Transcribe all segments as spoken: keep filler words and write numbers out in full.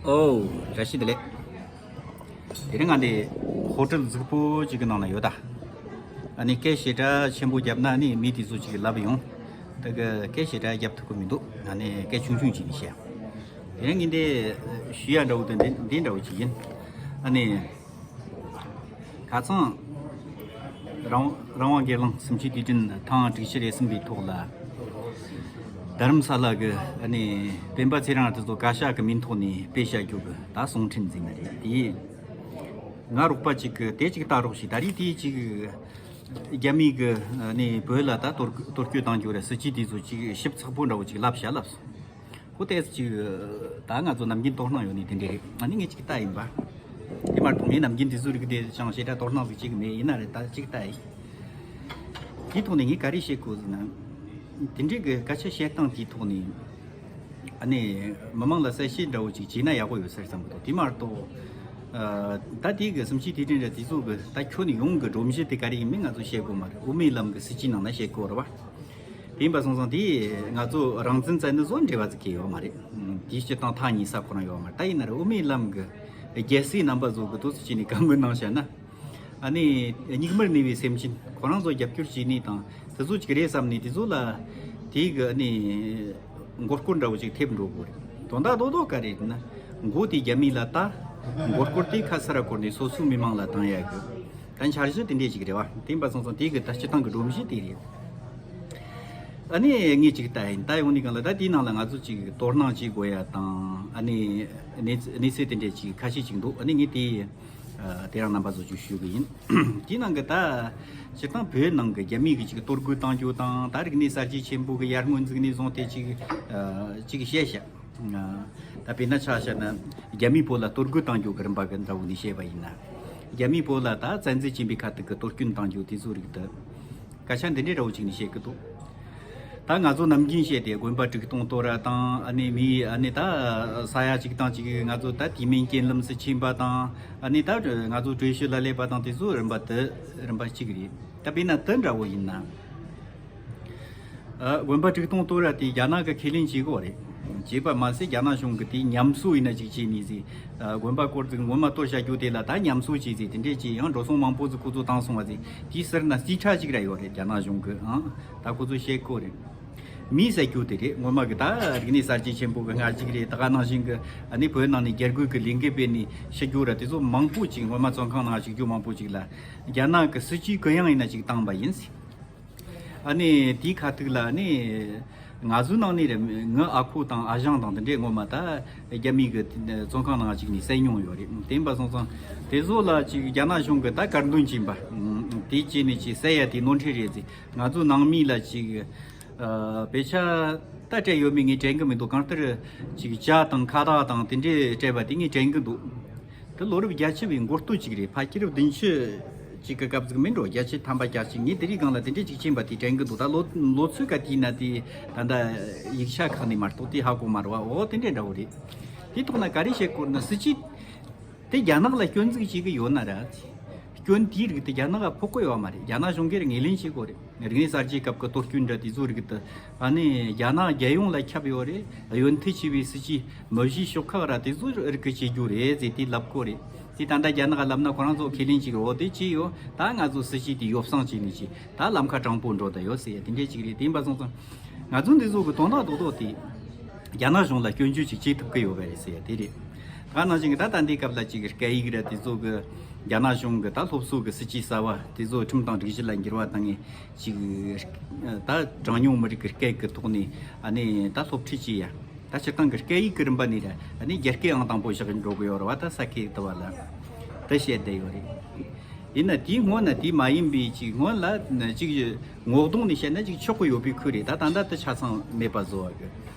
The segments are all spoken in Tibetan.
ཨོ། བཀྲ་ཤིས་བདེ་ལེགས། དེ་རིང་ང་འདི་ཧོ་ཊལ་རྫིག་པོ་ཅིག་གི་ནང་ན་ཡོད་ད། ཨ་ནི་སྐད་ཞེ་དྲག་ཆེན་པོ་བརྒྱབ་ན་ནི་མི་དེ་ཚོ་ཅིག་ལབ་ཡོང་། ད་གི་སྐད་ཞེ་དྲག་བརྒྱབ་ཐུབ་ཀྱི་མི་འདུག་ཨ་ནི་སྐད་ཆུང་ཆུང་ཅིག་ནས་བཤད། དེ་རིང་ངས་འདི་ཞུ་ཡ་འདྲ་བོ་དེ་འདི་འདི་འདྲ་བོ་ཅིག་ཡིན། ཨ་ནི། ཁ་སང་རང་རང་དབང་སྒེར་ལངས་སུམ་ཅུའི་དུས་དྲན་ཐེངས་དྲུག་ཅུ་རེ་གསུམ་པའི་ཐོག་ལ། རྡ་རམ་ས་ལ་གི་ཨ་ནི་སྤེན་པ་ཚེ་རིང་དེ་ཚོ་བཀའ་ཤག་གི་མིང་ཐོག་ནས་དཔེ་བཤད་རྒྱུ་གི་ད་གསུང་འཕྲིན་ཟིན་ནི་རེད་དེ། ང་རོགས་པ་ཅིག་གི་དེ་ཅིག་ལྟ་རོགས་ཞེས། ད་རེས་དེ་ཅིག་རྒྱ་མི་གི་ཨ་ནི་བོད་ལ་ད་གཏོར་གཏོར་སྐྱོན་བཏང་རྒྱུ་རེད། སྲིད་ཇུས་དེ་ཚོ་ཅིག་ཞིབ་ཚགས་པོ་འདྲ་བོ་ཅིག་ལབ་བྱ་ལབ་སོང་། ཁོ་ཏོག་ཙམ་ཅིག་ད་ང་ཚོ་ནམ་རྒྱུན་དོ་སྣང་ཡོད་ནི་དེ་འདྲ་རེད། ཨ་ནི་ངས་ཅིག་ལྟ་ཡིན་པ། དེ་མ་གཏོགས་ངས་ནམ་རྒྱུན་དེ་ཚོའི་རིགས་དེ་ཅང་ཞེ་དྲག་དོ་སྣང་ཟིག་བྱེད་གི་མེད། ཡིན་ན་རེད། ད་ཅིག་ལྟ་ཡིན། དེའི་ཐོག་ནས་ངས་ག་རེ་བཤད་དགོས་ཟེར་ན། དེ་འདྲའི་གི་སྐད་ཆ་བཤད་སྟངས་དེའི་ཐོག་ནས། ཨ་ནི་མི་མང་ལ་གསལ་བཤད་འདྲ་བོ་ཅིག་བྱས་ན་ཡག་པོ་ཡོད་ཟེར་བསམ་གི་འདུག་དེ་མ་གཏོགས། ཨ། ད་དེའི་གི་སུམ་ཅུའི་དུས་དྲན་རེད། དེ་ཚོ་གི་ད་ཁྱོན་ནས་ཡོང་གི་སྒྲོམ་གཞི་དེ་ག་རེ་ཡིན་མིན་ང་ཚོ་བཤད་དགོས་མ་རེད། དབུ་མའི་ལམ་གི་སྲིད་ཇུས་ནང་ན་བཤད་དགོས་རེད་བ། དེ་ཡིན་པ་སོང་ཙང་དེ་ང་ཚོ་རང་བཙན་བཙན་ནི་བཟོ་འབྲེལ་བ་ཟིག་གི་ཡོད་མ་རེད། དེའི་སྤྱིར་བཏང་ཐག་ཉེ་ས་ཁོ་རང་ཡོད་མ་རེད། ད་ཡིན་ན་རེད། དབུ་མའི་ལམ་གི་རྒྱལ་སྲས་རྣམ་པ་ཚོ་གི་དུས་ཚོད་ཅིག་ནས་བཀའ་མོལ་གནང་བཤད་ན། ཨ་ནི་སྙིགས་མར་གནས་པའི་སེམས་ཅན་ཁོ་རང་ཚོ་རྒྱབ་སྐྱོར་བྱས་ནས་དང་དེ་ཚོ་ཅིག་རེད་བསམ་ནས་དེ་ཚོ་ལ་དེའི་གི་ཨ་ནི་མགོ་སྐོར་འདྲ་བོ་ཅིག་ཐེབས་འགྲོ་དགོས་རེད། དོན་དག་རྡོག་རྡོག་ག་རེ་རེད་ན། མགོ་དེ་རྒྱ་མི་ལ་ལྟ། མགོ་སྐོར་དེ་ཁ་ས་ར་བསྐོར་ནས་སོ་སོའི་མི་མང་ལ་བཏང་ཡ་གི། ད་འཆར་གཞི་དེ་འདྲས་ཅིག་རེད་བ། དེ་ཡིན་པ་སོང་ཙང་དེ་གི་ད་སྤྱིར་བཏང་གི་སྒྲོམ་གཞི་དེ་རེད། ཨ་ནི་ངས་ཅིག་ལྟ་ཡིན། ལྟ་ཡོང་ནི་གང་ལ་ད་དེའི་ནང་ལ་ང་ཚོ་ཅིག་དོ་སྣང་བྱེད་དགོས་ཡ་དང་། ཨ་ནི་གནས་གནས་ཚུལ་དེ་འདྲས་ཅིག་ཁ་ཤས་ཅིག་འདུག་ཨ་ནི་ངས་དེ་ཨ་དེ་རང་རྣམ་པ་ཚོ་ཅིག་ཞུ་གི་ཡིན། དེའི་ནང་གི་ད་སྤྱིར་བཏང་བོད་ནང་གི་རྒྱ་མི་གི་ཅིག་གཏོར་རྒོལ་བཏང་རྒྱུ་དང་། ད་རིག་གནས་གསར་བརྗེ་ཆེན་པོ་གི་ཡར་སྔོན་འཛུགས་ནས་བཟུང་སྟེ་ཅིག་ཨ་ཅིག་བཤད་བཤད། ད་དཔེར་ན་ཆ་བཞག་ན་རྒྱ་མིས་བོད་ལ་གཏོར་རྒོལ་བཏང་རྒྱུ་གི་རིམ་པ་གི་འདྲ་བོ་ནས་བཤད་པ་ཡིན་ན། རྒྱ་མིས་བོད་ལ་ད་བཙན་འཛུལ་ཕྱིན་པའི་ཁ་ཐུག་གི་གཏོར་སྐྱོན་བཏང་རྒྱུ་དེ་ཚོའི་རིགས་དེ། སྐད་ཆ་འདི་འདྲའི་འདྲ་བོ་ཅིག་ནས་བཤད་གི་འདུག་ད་ང་ཚོ་ནམ་རྒྱུན་བཤད་དེ་དགོན་པ་བྲིས་གཏོང་གཏོར་ར་དང་། ཨ་ནི་མི་ཨ་ནི་ད་ས་ཡ་གཅིག་དང་གཅིག་ང་ཚོ་ད་དུས་མིན་རྐྱེན་ལམ་སུ་ཕྱིན་པ་དང་། ཨ་ནི་ད་ང་ཚོ་བྲོས་བྱོལ་ལ་སླེབས་པ་དང་། དེ་ཚོ་རིམ་པ་དེ་རིམ་པ་གཅིག་རེད། ད་དཔེར་ན་དེ་འདྲ་བོ་ཡིན་ན། ཨ། དགོན་པ་བྲིས་གཏོང་གཏོར་ར་དེ་རྒྱ་ནག་གི་ཁས་ལེན་བྱེད་དགོས་རེད། བྱས་པ་མ་ཟད་རྒྱ་ནག་གཞུང་གི་དེ་ཉམས་གསོ་ཡིན་ན་ཅིག་བྱས་ནས་ཟིག་ཨ། དགོན་པ་སྐོར་ཟིག་སྔོན་མ་གཏོར་བྱ་རྒྱུ་དེ་ལ་ད་ཉམས་གསོ་བྱས་ཟིག་དེ་འདྲས་ཅིག་ཡང་འགྲོ་སོང་མང་པོ་ཟིག་ཁོ་ཚོ་བཏང་སོང་བ་ཟིག་དེའི་ཟུར་ན་རྩིས་ཁྲ་ཅིག་ར་ཡོད་རེད། རྒྱ་ནག་གཞུང་གི་ཨང་ད་ཁོ་ཚོ་བཤད་གོ་རེད། མི་ཟེར་རྒྱུ་དེ་རེད། སྔོན་མ་གི་ད་རིག་གནས་གསར་བརྗེ་ཆེན་པོ་གི་སྔ་གཞུག་རེད། ད་ག་ནང་བཞིན་གི་ཨ་ནི་བོད་ནང་ནས་རྒྱ་རྒོལ་གི་ལས་འགུལ་སྤེལ་ནས་ཤི་རྒྱུ་ར་དེ་ཚོ་མང་པོ་ཅིག་སྔོན་མ་བཙོན་ཁང་ནང་ཞུགས་རྒྱུ་མང་པོ་ཅིག་ལ་རྒྱ་ནག་གི་སྲིད་ཇུས་གུ་ཡངས་ཡིན་ན་ཅིག་བཏང་བ་ཡིན། ཨ་ནི་དེའི་ཁ་ཐུག་ལ་ནི་ང་ཚོའི་ནང་ནས་རེད། ངའི་ཨ་ཁུ་དང་ཨ་ཞང་དང་དེ་འདྲས་སྔོན་མ་ད་རྒྱ་མི་གི་བཙོན་ཁང་ནང་ཅིག་ནས་བསད་མྱོང་ཡོད་རེད། དེ་ཡིན་པ་སོང་ཙང་དེ་ཚོ་ལ་ཅིག་རྒྱ་ནག་གཞུང་གི་ད་དཀར་འདོན་བྱིན་པ་དེ་བྱས་ནས་ཅིག་བསད་ཡ་དེ་ནོར་འཁྲུལ་རེད་ཟེར། ང་ཚོ་ནང་མི་ལ་ཅིག་ཨ། དཔེ་ཆ་ད་སྤྲད་ཡོད་མེད་ངས་དྲན་གི་མི་འདུག་གང་ལྟར་ཅིག་ཇ་དང་ཁ་བཏགས་དང་དེ་འདྲས་སྤྲད་པ་དེ་ངས་དྲན་གི་འདུག་དེ་ལོ་རབས་བརྒྱད་ཅུ་བའི་འགོ་སྟོད་ཅིག་རེད། ཕལ་ཆེར་བདུན་ཅུ་ཅིག་གི་སྐབས་ཟིག་མིན་འགྲོ། བརྒྱད་ཅུ་ཐམ་པ་བརྒྱད་ཅུ། ངས་དེ་རིང་སྒང་ལ་དེ་འདྲས་ཅིག་ཕྱིན་པ་དེ་དྲན་གི་འདུག་ད་ལོ་ལོ་ཚོད་ག་དུས་ན་དེ་ད་ལྟ་ཡིག་ཆ་ཁག་ནས་མ་གཏོགས་དེ་ཧ་གོ་མ་རེད་བ། འོ་དེ་འདྲས་འདྲ་བོ་རེད། དེ་ཐོག་ན་ག་རེ་བཤད་དགོས་ན། སྲིད་ཇུས་དེ་རྒྱ་ནག་ལ་སྐྱོན་འཛུགས་བྱེད་གི་ཡོད་ན་ར། སྐྱོན་དེའི་རིགས་དེ་རྒྱ་ནག་ལ་ཕོག་གི་ཡོད་མ་རེད། རྒྱ་ནག་གཞུང་གིས་ངོས་ལེན་བྱེད་དགོས་རེད། རིག་གནས་གསར་བརྗེའི་སྐབས་ཀྱི་གཏོར་སྐྱོན་འདྲ་དེ་ཚོའི་རིགས་དེ། ཨ་ནི་རྒྱ་ནག་རྒྱལ་ཡོངས་ལ་ཁྱབ་ཡོད་རེད། གཡོན་ཐལ་ཆེ་བའི་སྲིད་ཇུས་མི་བཞིའི་ཤོག་ཁག་ར་དེ་ཚོའི་རིགས་ཀྱིས་བྱེད་རྒྱུ་རེད་ཟེར་དེ་ལབ་གོ་རེད། དེ་ད་ལྟ་རྒྱ་ནག་ལབ་ན་ཁོ་རང་ཚོ་ཁས་ལེན་བྱེད་གི། འོ་དེ་བྱས་ཡོད། ད་ང་ཚོ་སྲིད་ཇུས་དེ་ཡོ་བསྲང་བྱས་ནས་ཅིག་ད་ལམ་ཁ་དྲང་པོ་འགྲོ་བསྡད་ཡོད་ཟེར་ཡ་དེ་འདྲས་ཅིག་རེད། དེ་ཡིན་པ་སོང་ཙང་ང་ཚོ་འདི་ཚོ་གི་དོན་དག་རྡོག་རྡོག་དེ་རྒྱ་ནག་གཞུང་ལ་སྐྱོན་བརྗོད་ཅིག་བྱེད་ཐུབ་ཀྱི་ཡོད་པ་རེད་ཟེར་ཡ་དེ་རེད། ད་ནང་བཞིན་གི་ད་ལྟ་འདིའི་སྐབས་ལ་ཅིག་སྐད་ཡིག་ར་དེ་ཚོ་གི་རྒྱ་ནག་གཞུང་གི་ད་སློབ་གསོ་གི་སྲིད་ཇུས་གསར་བ་དེ་ཚོ་ཁྲིམས་དང་སྒྲིག་གཞི་ལ་འགྱུར་བ་བཏང་ངེས་ཅིག་ད་གྲངས་ཉུང་མི་རིགས་ཀྱི་སྐད་ཀྱི་ཐོག་ནས་ཨ་ནི་ད་སློབ་ཁྲིད་བྱས་ཡ། ད་སྤྱིར་བཏང་གི་སྐད་ཡིག་གི་རིམ་པ་ནས་ར་ཨ་ནི་རྒྱ་སྐད་ཨང་དང་པོ་བཞག་འགྲོ་གི་ཡོད་རེད་བ། ད་ས་ཁུལ་དུ་བ་ལ་ད་བཤད་བསྡད་ཡོད་རེད། ཡིན་ན་དེའི་སྔོན་ན་དེ་མ་ཡིན་པའི་ཅིག་སྔོན་ལ་ཅིག་ངོ་གདོང་ནས་བཤད་ན་ཅིག་ཆོག་གི་ཡོད་པའི་ཁུལ་རེད། ད་ད་ལྟ་དེ་ཆ་ཚང་མེད་པ་བཟོ་བ་གི་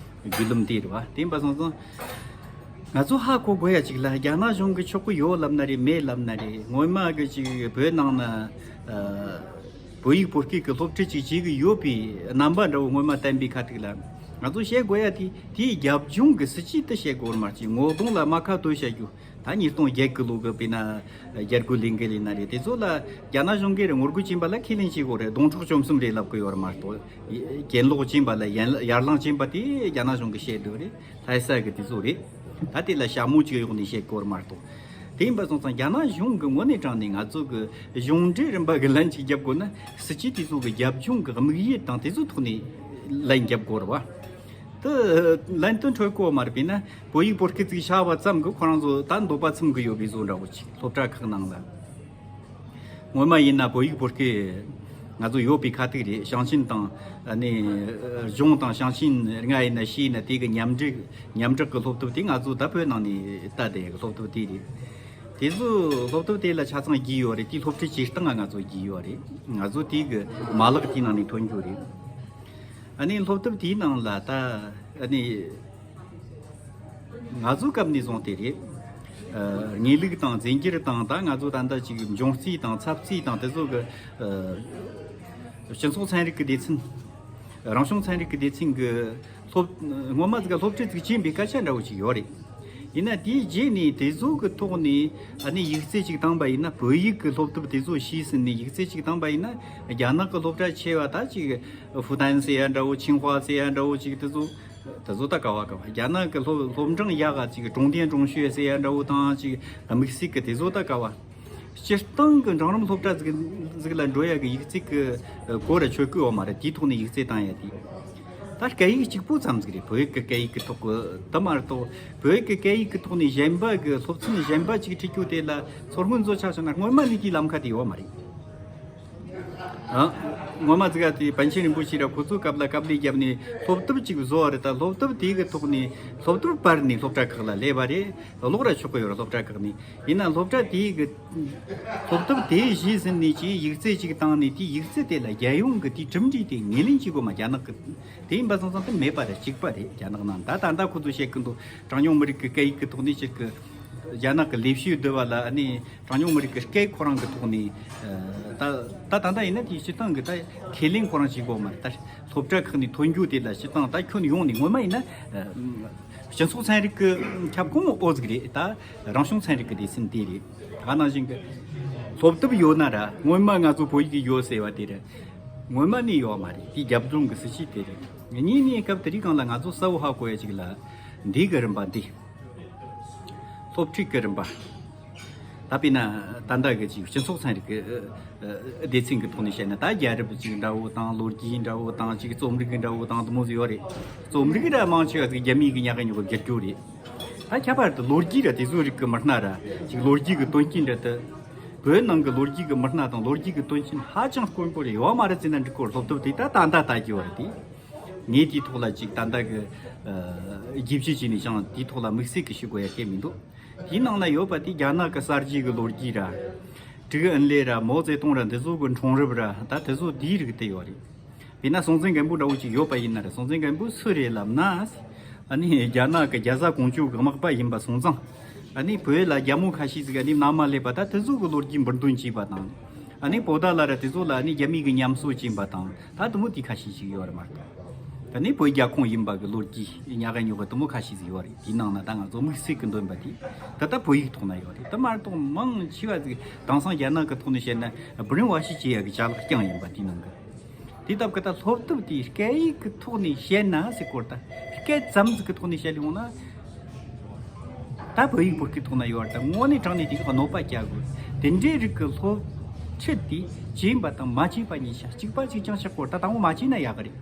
བརྒྱུད་ལམ་དེ་རེད་བ། དེ་ཡིན་པ་སོང་ཙང་ང་ཚོ་ཧ་གོ་དགོས་ཡ་ཅིག་ལ། རྒྱ་ནག་གཞུང་གི་ཆོག་གི་ཡོད་ལབ་ན་རེད། མེད་ལབ་ན་རེད། སྔོན་མ་གི་ཅིག་བོད་ནང་ན་ཨ་བོད་ཡིག་བོད་སྐད་ཀྱི་སློབ་ཁྲིད་ཅིག་བྱེད་གི་ཡོད་པའི་རྣམ་པ་འདྲ་བོ་སྔོན་མ་བསྟན་པའི་ཁ་ཐུག་ལ། ང་ཚོ་བཤད་དགོས་ཡ་དེ་དེའི་རྒྱབ་ལྗོངས་ཀྱི་སྲིད་ཇུས་དེ་བཤད་དགོས་མ་གཏོགས། ངོ་གདོང་ལ་རྨ་ཁ་བཏོད་བཤད་རྒྱུ། ད་ཉིས་སྟོང་བརྒྱད་གི་ལོ་གི་དཔེར་ན་རྒྱ་སྒོར་ལས་འགུལ་ཡིན་ན་རེད། དེ་ཚོ་ལ་རྒྱ་ནག་གཞུང་གིས་རེད། ངོ་རྒོལ་བྱེད་པ་ལ་ཁས་ལེན་བྱེད་དགོས་རེད། སྡོང་ཕྲུག་བཅོམ་གསུམ་རེད་ལབ་གི་ཡོད་རེད་མ་གཏོགས། གྱེན་ལོག་བྱེད་པ་ལ་ཡན་ཡར་ལངས་བྱེད་པ་དེ་རྒྱ་ནག་གཞུང་གིས་བཤད་འདོད་རེད། ལྷ་ས་གི་དེ་ཚོ་རེད། ད་དེ་ལ་ཞྭ་མོ་གཅིག་གཡོགས་ནས་བཤད་དགོས་རེད་མ་གཏོགས། དེ་ཡིན་པ་སོང་ཙང་རྒྱ་ནག་གཞུང་གི་ངོས་ནས་དྲངས་ནས་ང་ཚོ་གི་གཞུང་འབྲེལ་རིམ་པ་གི་ལན་ཅིག་རྒྱབ་དགོས་ན། སྲིད་ཇུས་དེ་ཚོ་གི་རྒྱབ་ལྗོངས་གི་དམིགས་ཡུལ་དང་དེ་ཚོ་ཐོག་ནས་ལན་རྒྱབ་དགོས་རེད་བ། དེ་ལན་དུ་འཕྲོད་གོ་མ་རེད། དཔེར་ན་བོད་ཡིག་བོད་སྐད་ཅིག་བྱ་བ་ཙམ་གི་ཁོ་རང་ཚོ་ད་འདོད་པ་ཚིམ་གི་ཡོད་པའི་བཟོ་འདྲ་བོ་ཅིག་སློབ་གྲྭ་ཁག་ནང་ལ། སྔོན་མ་ཡིན་ན་བོད་ཡིག་བོད་སྐད་ང་ཚོ་ཡོད་པའི་ཁ་ཐུག་རེད། ཞིང་ཆེན་དང་ཨ་ནི་གཞུང་དང་ཞིང་ཆེན་ལྔ་ཡིན་ན་བཞི་ཡིན་ན་དེ་གི་མཉམ་འབྲེལ་མཉམ་འབྲེལ་གི་སློབ་དེབ་དེ་ང་ཚོ་ད་བོད་ནང་ནས་ལྟ་བསྡད་གི་སློབ་དེབ་དེ་རེད། དེ་ཚོ་སློབ་དེབ་དེ་ལ་ཆ་ཚང་བགྱིས་ཡོད་རེད། དེའི་སློབ་ཁྲིད་བྱེད་སྟངས་ང་ཚོ་བགྱིས་ཡོད་རེད། ང་ཚོ་དེ་གི་མ་ལག་དེའི་ནང་ནས་ཐོན་རྒྱུ་རེད། ཨ་ནི་སློབ་དེབ་དེའི་ནང་ལ་ད་ཨ་ནི། ང་ཚོའི་སྐབས་ནས་བཟུང་སྟེ་རེད། ཨ། དངོས་ལུགས་དང་རྫས་འགྱུར་དང་། ད་ང་ཚོ་ད་ལྟ་ཅིག་འབྱུང་རྩིས་དང་ཚབ་རྩིས་དང་དེ་ཚོ་གི། ཨ། སྤྱི་ཚོགས་ཚན་རིག་གི་སྡེ་ཚན། རང་བྱུང་ཚན་རིག་གི་སྡེ་ཚན་གི་སློབ། སྔོན་མ་ཟིག་ག་སློབ་ཁྲིད་ཟིག་བྱིན་པའི་སྐད་ཆ་འདྲ་བོ་ཅིག་ཡོད་རེད། ཡིན་ན་དེའི་རྗེས་ནས་དེ་ཚོ་གི་ཐོག་ནས་ཨ་ནི་ཡིག་རྩིས་ཅིག་བཏང་པ་ཡིན་ན། བོད་ཡིག་གི་སློབ་དེབ་དེ་ཚོ་ཤེས་ཟིན་ནས་ཡིག་རྩིས་ཅིག་བཏང་པ་ཡིན་ན། རྒྱ་ནག་གི་སློབ་གྲྭ་ཆེ་བ་ད་ཅིག་ཧྥུ་ཏན་ཟེར་ཡ་འདྲ་བོ། ཆིང་ཧྭ་ཟེར་ཡ་འདྲ་བོ་ཅིག་དེ་ཚོ། དེ་ཚོ་ད་ག་བ་ག་བ། རྒྱ་ནག་གི་སློབ་སློབ་འབྲིང་ཡག་ག་ཅིག་ཀྲུང་ཏེན་ཀྲུང་ཤོས་ཟེར་ཡ་འདྲ་བོ་དང་། ཅིག་དམིགས་བསལ་གི་དེ་ཚོ་ད་ག་བ། སྤྱིར་བཏང་གི་འབྲིང་རིམ་སློབ་གྲྭ་ཟིག་ཟིག་ལ་འགྲོ་ཡ་གི་ཡིག་རྩིས་གི་གོ་ར་ཆོད་གི་ཡོད་མ་རེད། དེའི་ཐོག་ནས་ཡིག་རྩིས་བཏང་ཡ་དེ། ད་སྐད་ཡིག་གཅིག་པོ་ཙམ་ཟིག་རེད། བོད་ཡིག་གི་སྐད་ཡིག་གི་ཐོག་གི་དེ་མ་གཏོགས། བོད་ཡིག་གི་སྐད་ཡིག་གི་ཐོག་ནས་གཞན་པ་གི་སློབ་ཚན་གཞན་པ་ཅིག་ཁྲིད་རྒྱུ་དེ་ལ་ཚོར་སྣང་བཟོ་ཆ་བཞག་ན། སྔོན་མ་ནས་དེའི་ལམ་ཁ་དེ་ཡོད་མ་རེད། ཨ། སྔོན་མ་ཟིག་ག་དེ་པཎ་ཆེན་རིན་པོ་ཆེ་ར་ཁོ་ཚོའི་སྐབས་ལ་དཀའ་ལས་བརྒྱབ་ནས་སློབ་དེབ་ཅིག་བཟོ་བ་རེད། ད་སློབ་དེབ་དེ་གི་ཐོག་ནས་སློབ་དེབ་པར་ནས་སློབ་གྲྭ་ཁག་ལ་སླེབས་པ་རེད། ཀློག་ར་ཆོག་གི་ཡོད་རེད། སློབ་གྲྭ་ཁག་ནས་ཡིན་ན། སློབ་གྲྭ་དེ་གི་སློབ་དེབ་དེ་གཞི་ཟིན་ནས་ཀྱི་ཡིག་རྩིས་ཅིག་བཏང་ནས། དེའི་ཡིག་རྩིས་དེ་ལ་རྒྱལ་ཡོངས་ཀྱི་དེའི་གྲུབ་འབྲས་དེ་ངོས་ལེན་བྱེད་དགོས་མ། རྒྱ་ནག་གི་དེ་ཡིན་པ་སོང་ཙང་དེ་མེད་པ་རེད། གཅིག་པ་རེད། རྒྱ་ནག་ནང་ད་ད་ལྟ་ཁོ་ཚོ་བཤད་གི་འདུག་གྲངས་ཉུང་མི་རིགས་ཀྱི་སྐད་ཡིག་གི་ཐོག་ནས་ཅིག་གི་རྒྱ་ནག་གི་ལས་བྱེད་བསྡུ་བ་ལ་ཨ་ནི། གྲངས་ཉུང་མི་རིགས་ཀྱི་སྐད་ཁོ་རང་གི་ཐོག་ནས། ཨ། ད་ད་ད་ལྟ་ཡིན་ན་དེའི་སྤྱིར་བཏང་གི་ད་ཁས་ལེན་ཁོ་རང་བྱེད་དགོས་མ་རེད། ད་སློབ་གྲྭ་ཁག་ནས་ཐོན་རྒྱུ་དེ་ལ་སྤྱིར་བཏང་ད་ཁྱོན་ཡོངས་ནས། སྔོན་མ་ཡིན་ན། ཨ། སྤྱི་ཚོགས་ཚན་རིག་གི་ཁྱབ་ཁོངས་འོག་ཟིག་རེད། ད་རང་བྱུང་ཚན་རིག་གི་སྡེ་ཚན་དེ་རེད། ད་ནང་བཞིན་གི་སློབ་དེབ་ཡོད་ན་ར། སྔོན་མ་ང་ཚོ་བོད་ཡིག་གི་ཡོད་ཟེར་བ་དེ་ར་སྔོན་མ་ནས་ཡོད་མ་རེད། དེའི་རྒྱབ་ལྗོངས་གི་སྲིད་བྱུས་དེ་རེད། གཉིས་ནས་སྐབས་དེ་རིང་སྒང་ལ་ང་ཚོ་གསལ་བོ་ཧ་གོ་ཡ་ཅིག་ལ། འདི་གི་རིམ་པ་འདི། སློབ་ཁྲིད་ཀྱི་རིམ་པ། ད་དཔེར་ན་ད་ལྟ་གི་ཅིག་སྤྱི་ཚོགས་ཚན་རིག་གི་ཨ་ཨ་སྡེ་ཚན་གྱི་ཐོག་ནས་བཤད་ན། ད་རྒྱལ་རབས་ཅིག་འདྲ་བོ་དང་། ལོ་རྒྱུས་འདྲ་བོ་དང་། ཅིག་རྩོམ་རིག་འདྲ་བོ་དང་དེ་མོ་ཟིག་ཡོད་རེད། རྩོམ་རིག་ར་མང་ཆེ་བ་ཟིག་རྒྱ་མིའི་གི་ཉག་ག་ཉོག་གི་བསྒྱུར་རྒྱུ་རེད། ད་ཁྱད་པར་དུ་ལོ་རྒྱུས་ར་དེ་ཚོའི་རིགས་ཀྱི་མི་སྣ་ར། ཅིག་ལོ་རྒྱུས་ཀྱི་དོན་རྐྱེན་འདྲ་དེ། བོད་ནང་གི་ལོ་རྒྱུས་ཀྱི་མི་སྣ་དང་ལོ་རྒྱུས་ཀྱི་དོན་རྐྱེན་ཧ་ཅང་དཀོན་པོ་རེད། ཡོད་མ་རེད་ཟེར་ན་འགྲིག་གོ། སློབ་དེབ་དེ་ད་ད་ལྟ་ལྟ་རྒྱུ་བ་རེད་དེ། ངས་དེའི་ཐོག་ལ་ཅིག་ད་ལྟ་གི་ཨ་རྒྱས་བཤད་བྱས་ནས་ཀྱང་དེའི་ཐོག་ལ་དམིགས་བསལ་གྱི་ཞུ་དགོས་ཡ་གང་མི་འདུག་དེའི་ནང་ན་ཡོད་པ་དེ་རྒྱ་ནག་གི་གསར་བརྗེ་གི་ལོ་རྒྱུས་ར། ཀྲིག་ཨིན་ལེ་ར། མའོ་ཙེ་ཏུང་ར། འདི་ཚོ་གི་འཁྲུངས་རབས་ར། ད་དེ་ཚོ་དེའི་རིགས་དེ་ཡོད་རེད། དཔེར་ན་སྲོང་བཙན་སྒམ་པོ་འདྲ་བོ་ཅིག་ཡོད་པ་ཡིན་ན་ར། སྲོང་བཙན་སྒམ་པོ་སུ་རེད་ལབ་ན། ཨ་ནི་རྒྱ་ནག་གི་རྒྱ་བཟའ་ཀོང་ཇོ་གི་དམག་པ་ཡིན་པ་སོང་ཙང་། ཨ་ནི་བོད་ལ་རྒྱ་མོ་ཁ་ཤས་ཟིག་ཨ་ནི་མནའ་མ་སླེབས་པ། ད་དེ་ཚོ་གི་ལོ་རྒྱུས་འབུར་འདོན་བྱས་པ་དང་། ཨ་ནི་པོ་ཏཱ་ལ་ར་དེ་ཚོ་ལ་ཨ་ནི་རྒྱ་མི་གི་ཉམས་གསོ་བྱིན་པ་དང་། ད་དེ་མོ་དེ་ཁ་ཤས་ཤིག་ཡོད་རེད་མ་གཏོགས། ད་ནི་བོད་རྒྱ་ཁོངས་ཡིན་པ་གི་ལོ་རྒྱུས་ཉག་ག་ཉོག་ག་དེ་མོ་ཁ་ཤས་ཟིག་ཡོད་རེད། དེའི་ནང་ན་ད་ང་ཚོ་དམིགས་བསལ་གི་འདོན་པ་དེ་ད་ལྟ་བོད་ཡིག་ཐོག་ན་ཡོད་རེད། དེ་མ་གཏོགས་མང་ཆེ་བ་ཟིག་དེང་སང་རྒྱ་ནག་གི་ཐོག་ནས་བཤད་ན་བུ་རིན་བ་ཤི་བྱེད་ཡ་གི་ཅ་ལག་རྐྱང་ཡིན་པ་དེའི་ནང་གི། དེ་སྟབས་ཀྱིས་ད་སློབ་དེབ་དེ་སྐད་ཡིག་གི་ཐོག་ནས་བཤད་ན་ཟེར་སྐོར། ད་སྐད་ཙམ་ཟིག་གི་ཐོག་ནས་བཤད་ཡོང་ན། ད་བོད་ཡིག་བོད་སྐད་ཐོག་ན་ཡོད་རེད། ད་དངོས་གནས་དྲང་གནས་དེ་གི་གནོད་པ་བསྐྱལ་དགོས། དེ་འདྲའི་རིགས་ཀྱི་སློབ་ཁྲིད་དེ་བྱས་པ་དང་མ་བྱས་པ་གཉིས་ཆ་གཅིག་པ་གཅིག་རྐྱང་བཤད་སྐོར། ད་དང་པོ་མ་བྱས་ན་ཡག་གི་རེད།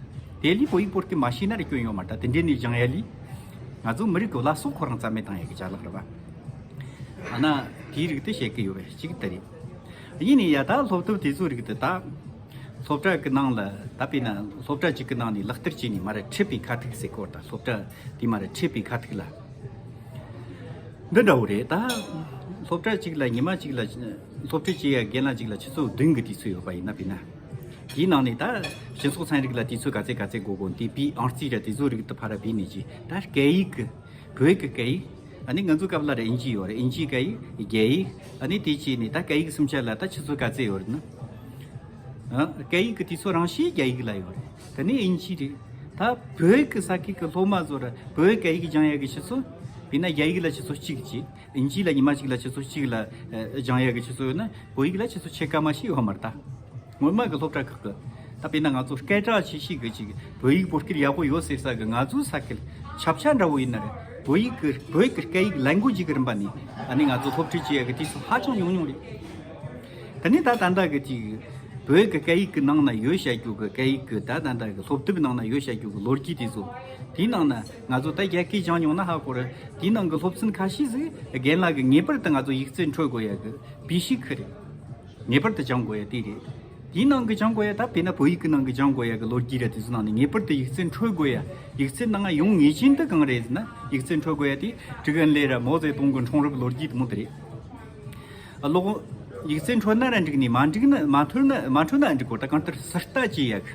དེ་ལས་བོད་ཡིག་བོད་སྐད་མ་ཤེས་ན་ར་སྐྱོན་ཡོད་མ་རེད། ད་དེ་འདྲའི་ནས་སྦྱང་ཡ་ལས། ང་ཚོ་མི་རིགས་ཀྱི་བླ་སྲོག་ཁོ་རང་རྩ་མེད་བཏང་ཡ་གི་ཅ་ལག་རེད་པ། ཨ་ན་དེའི་རིགས་དེ་བཤད་གི་ཡོད་པས་གཅིག་དེ་རེད། ཡིན་ནའི་ཡ་ད་སློབ་དེབ་དེ་ཚོའི་རིགས་དེ་ད། སློབ་གྲྭ་གི་ནང་ལ་ད་དཔེར་ན་སློབ་གྲྭ་གཅིག་གི་ནང་ནས་ལག་བསྟར་བྱས་ནས་མར་ཁྲིད་པའི་ཁ་ཐུག་ཟེར་སྐོར། ད་སློབ་གྲྭ་དེ་མར་ཁྲིད་པའི་ཁ་ཐུག་ལ། འདི་འདྲ་བོ་རེད། ད་སློབ་གྲྭ་གཅིག་ལ་ཉི་མ་གཅིག་ལ་སློབ་ཁྲིད་བྱེད་ཡ་རྒན་ལགས་གཅིག་ལ་ཆུ་ཚོད་བདུན་གི་དུས་ཚོད་ཡོད་པ་ཡིན་ན། དཔེར་ན་དེའི་ནང་ནས་ད་སྤྱི་ཚོགས་ཚན་རིག་ལ་དུས་ཚོད་ག་ཚད་ག་ཚད་དགོས་དགོས། དེ་པའི་ཨང་རྩིས་ར་དེ་ཚོ་རིགས་དེ་ཕར་ར་བུད་ནས་ཀྱི་ད་སྐད་ཡིག་གི། བོད་ཀྱི་སྐད་ཡིག་ཨ་ནི་ང་ཚོའི་སྐབས་ལ་ར་ཨིན་ཇི་ཡོད་རེད། ཨིན་ཇི་སྐད་ཡིག་རྒྱ་ཡིག་ཨ་ནི་དེ་བྱས་ནས་ད་སྐད་ཡིག་གསུམ་ཆ་ལ་ད་ཆུ་ཚོད་ག་ཚད་ཡོད་རེད་ན། ཨ། སྐད་ཡིག་གི་དུས་ཚོད་རང་བཞིན་རྒྱ་ཡིག་ལ་ཡོད་རེད། དེ་ནས་ཨིན་ཇི་རེད། ད་བོད་ཀྱི་ས་ཁུལ་གྱི་སློབ་མ་ཚོར་བོད་སྐད་ཡིག་སྦྱང་ཡག་གི་ཆུ་ཚོད། དཔེར་ན་རྒྱ་ཡིག་ལ་ཆུ་ཚོད་གཅིག་བྱས། ཨིན་ཇི་ལ་ཉི་མ་གཅིག་ལ་ཆུ་ཚོད་གཅིག་ལ་ཨ་སྦྱང་ཡག་གི་ཆུ་ཚོད་ཡོད་ན། བོད་ཡིག་ལ་ཆུ་ཚོད་ཕྱེད་ཀ་མ་ཞིག་ཡོད་མ་རེད་ད། སྔོན་མ་གི་སློབ་གྲྭ་ཁག་གི། ད་དཔེར་ན་ང་ཚོ་སྐད་གྲགས་ཆེ་ཤོས་ཀྱི་ཅིག་བོད་ཡིག་བོད་སྐད་ཡག་པོ་ཡོད་ཟེར་ས་གི་ང་ཚོའི་ས་ཁུལ་ཆབ་ཆ་འདྲ་བོ་ཡིན་ན་རེད། བོད་ཡིག་གི་བོད་ཀྱི་སྐད་ཡིག་language གི་རིམ་པ་ནས་ཨ་ནི་ང་ཚོ་སློབ་ཁྲིད་བྱེད་ཡག་གི་དུས་ཚོད་ཧ་ཅང་ཉུང་ཉུང་རེད། དེ་ནས་ད་ད་ལྟ་གི་ཅིག་བོད་ཀྱི་སྐད་ཡིག་གི་ནང་ན་ཡོད་བཤད་རྒྱུ་གི་སྐད་ཡིག་གི་ད་ད་ལྟ་གི་སློབ་དེབ་ནང་ན་ཡོད་བཤད་རྒྱུ་གི་ལོ་རྒྱུས་དེ་ཚོ། དེའི་ནང་ན་ང་ཚོ་ད་རྒྱ་སྐད་སྦྱང་མྱོང་ན་ཧ་གོ་རེད། དེའི་ནང་གི་སློབ་ཚན་ཁ་ཤས་ཟིག་རྒན་ལགས་ཀྱིས་ངེས་པར་དུ་ང་ཚོ་ཡིག་རྩིས་འཕྲོད་དགོས་ཡག་གི་བི་ཤི་ཁི་རེད། ངེས་པར་དུ་སྦྱང་དགོས་ཡ་དེ་རེད། དེའི་ནང་གི་སྦྱང་དགོས་ཡ་ད་དཔེར་ན་བོད་ཡིག་གི་ནང་གི་སྦྱང་དགོས་ཡ་གི་ལོ་རྒྱུས་ར་དེ་ཚོ་ནང་ནས་ངེས་པར་དུ་ཡིག་རྩིས་འཕྲོད་དགོས་ཡ། ཡིག་རྩིས་ནང་ཡོང་ངེས་ཅན་དུ་གང་རེད་ཟེར་ན། ཡིག་རྩིས་འཕྲོད་དགོས་ཡ་དེ་ཀྲིག་ཨན་ལེ་ར་མའོ་ཙེ་ཏུང་གི་འཁྲུངས་རབས་ལོ་རྒྱུས་དེ་མོ་དེ་རེད། ཨ་ལོག་ཡིག་རྩིས་འཕྲོད་ན་ར་འགྲིག་ནི་མ་འགྲིག་ན་མ་འཕྲོད་ན་མ་འཕྲོད་ན་འགྲིག་གོ། ད་གང་ལྟར་ཟུར་ལྟ་བྱེད་ཡ་གི་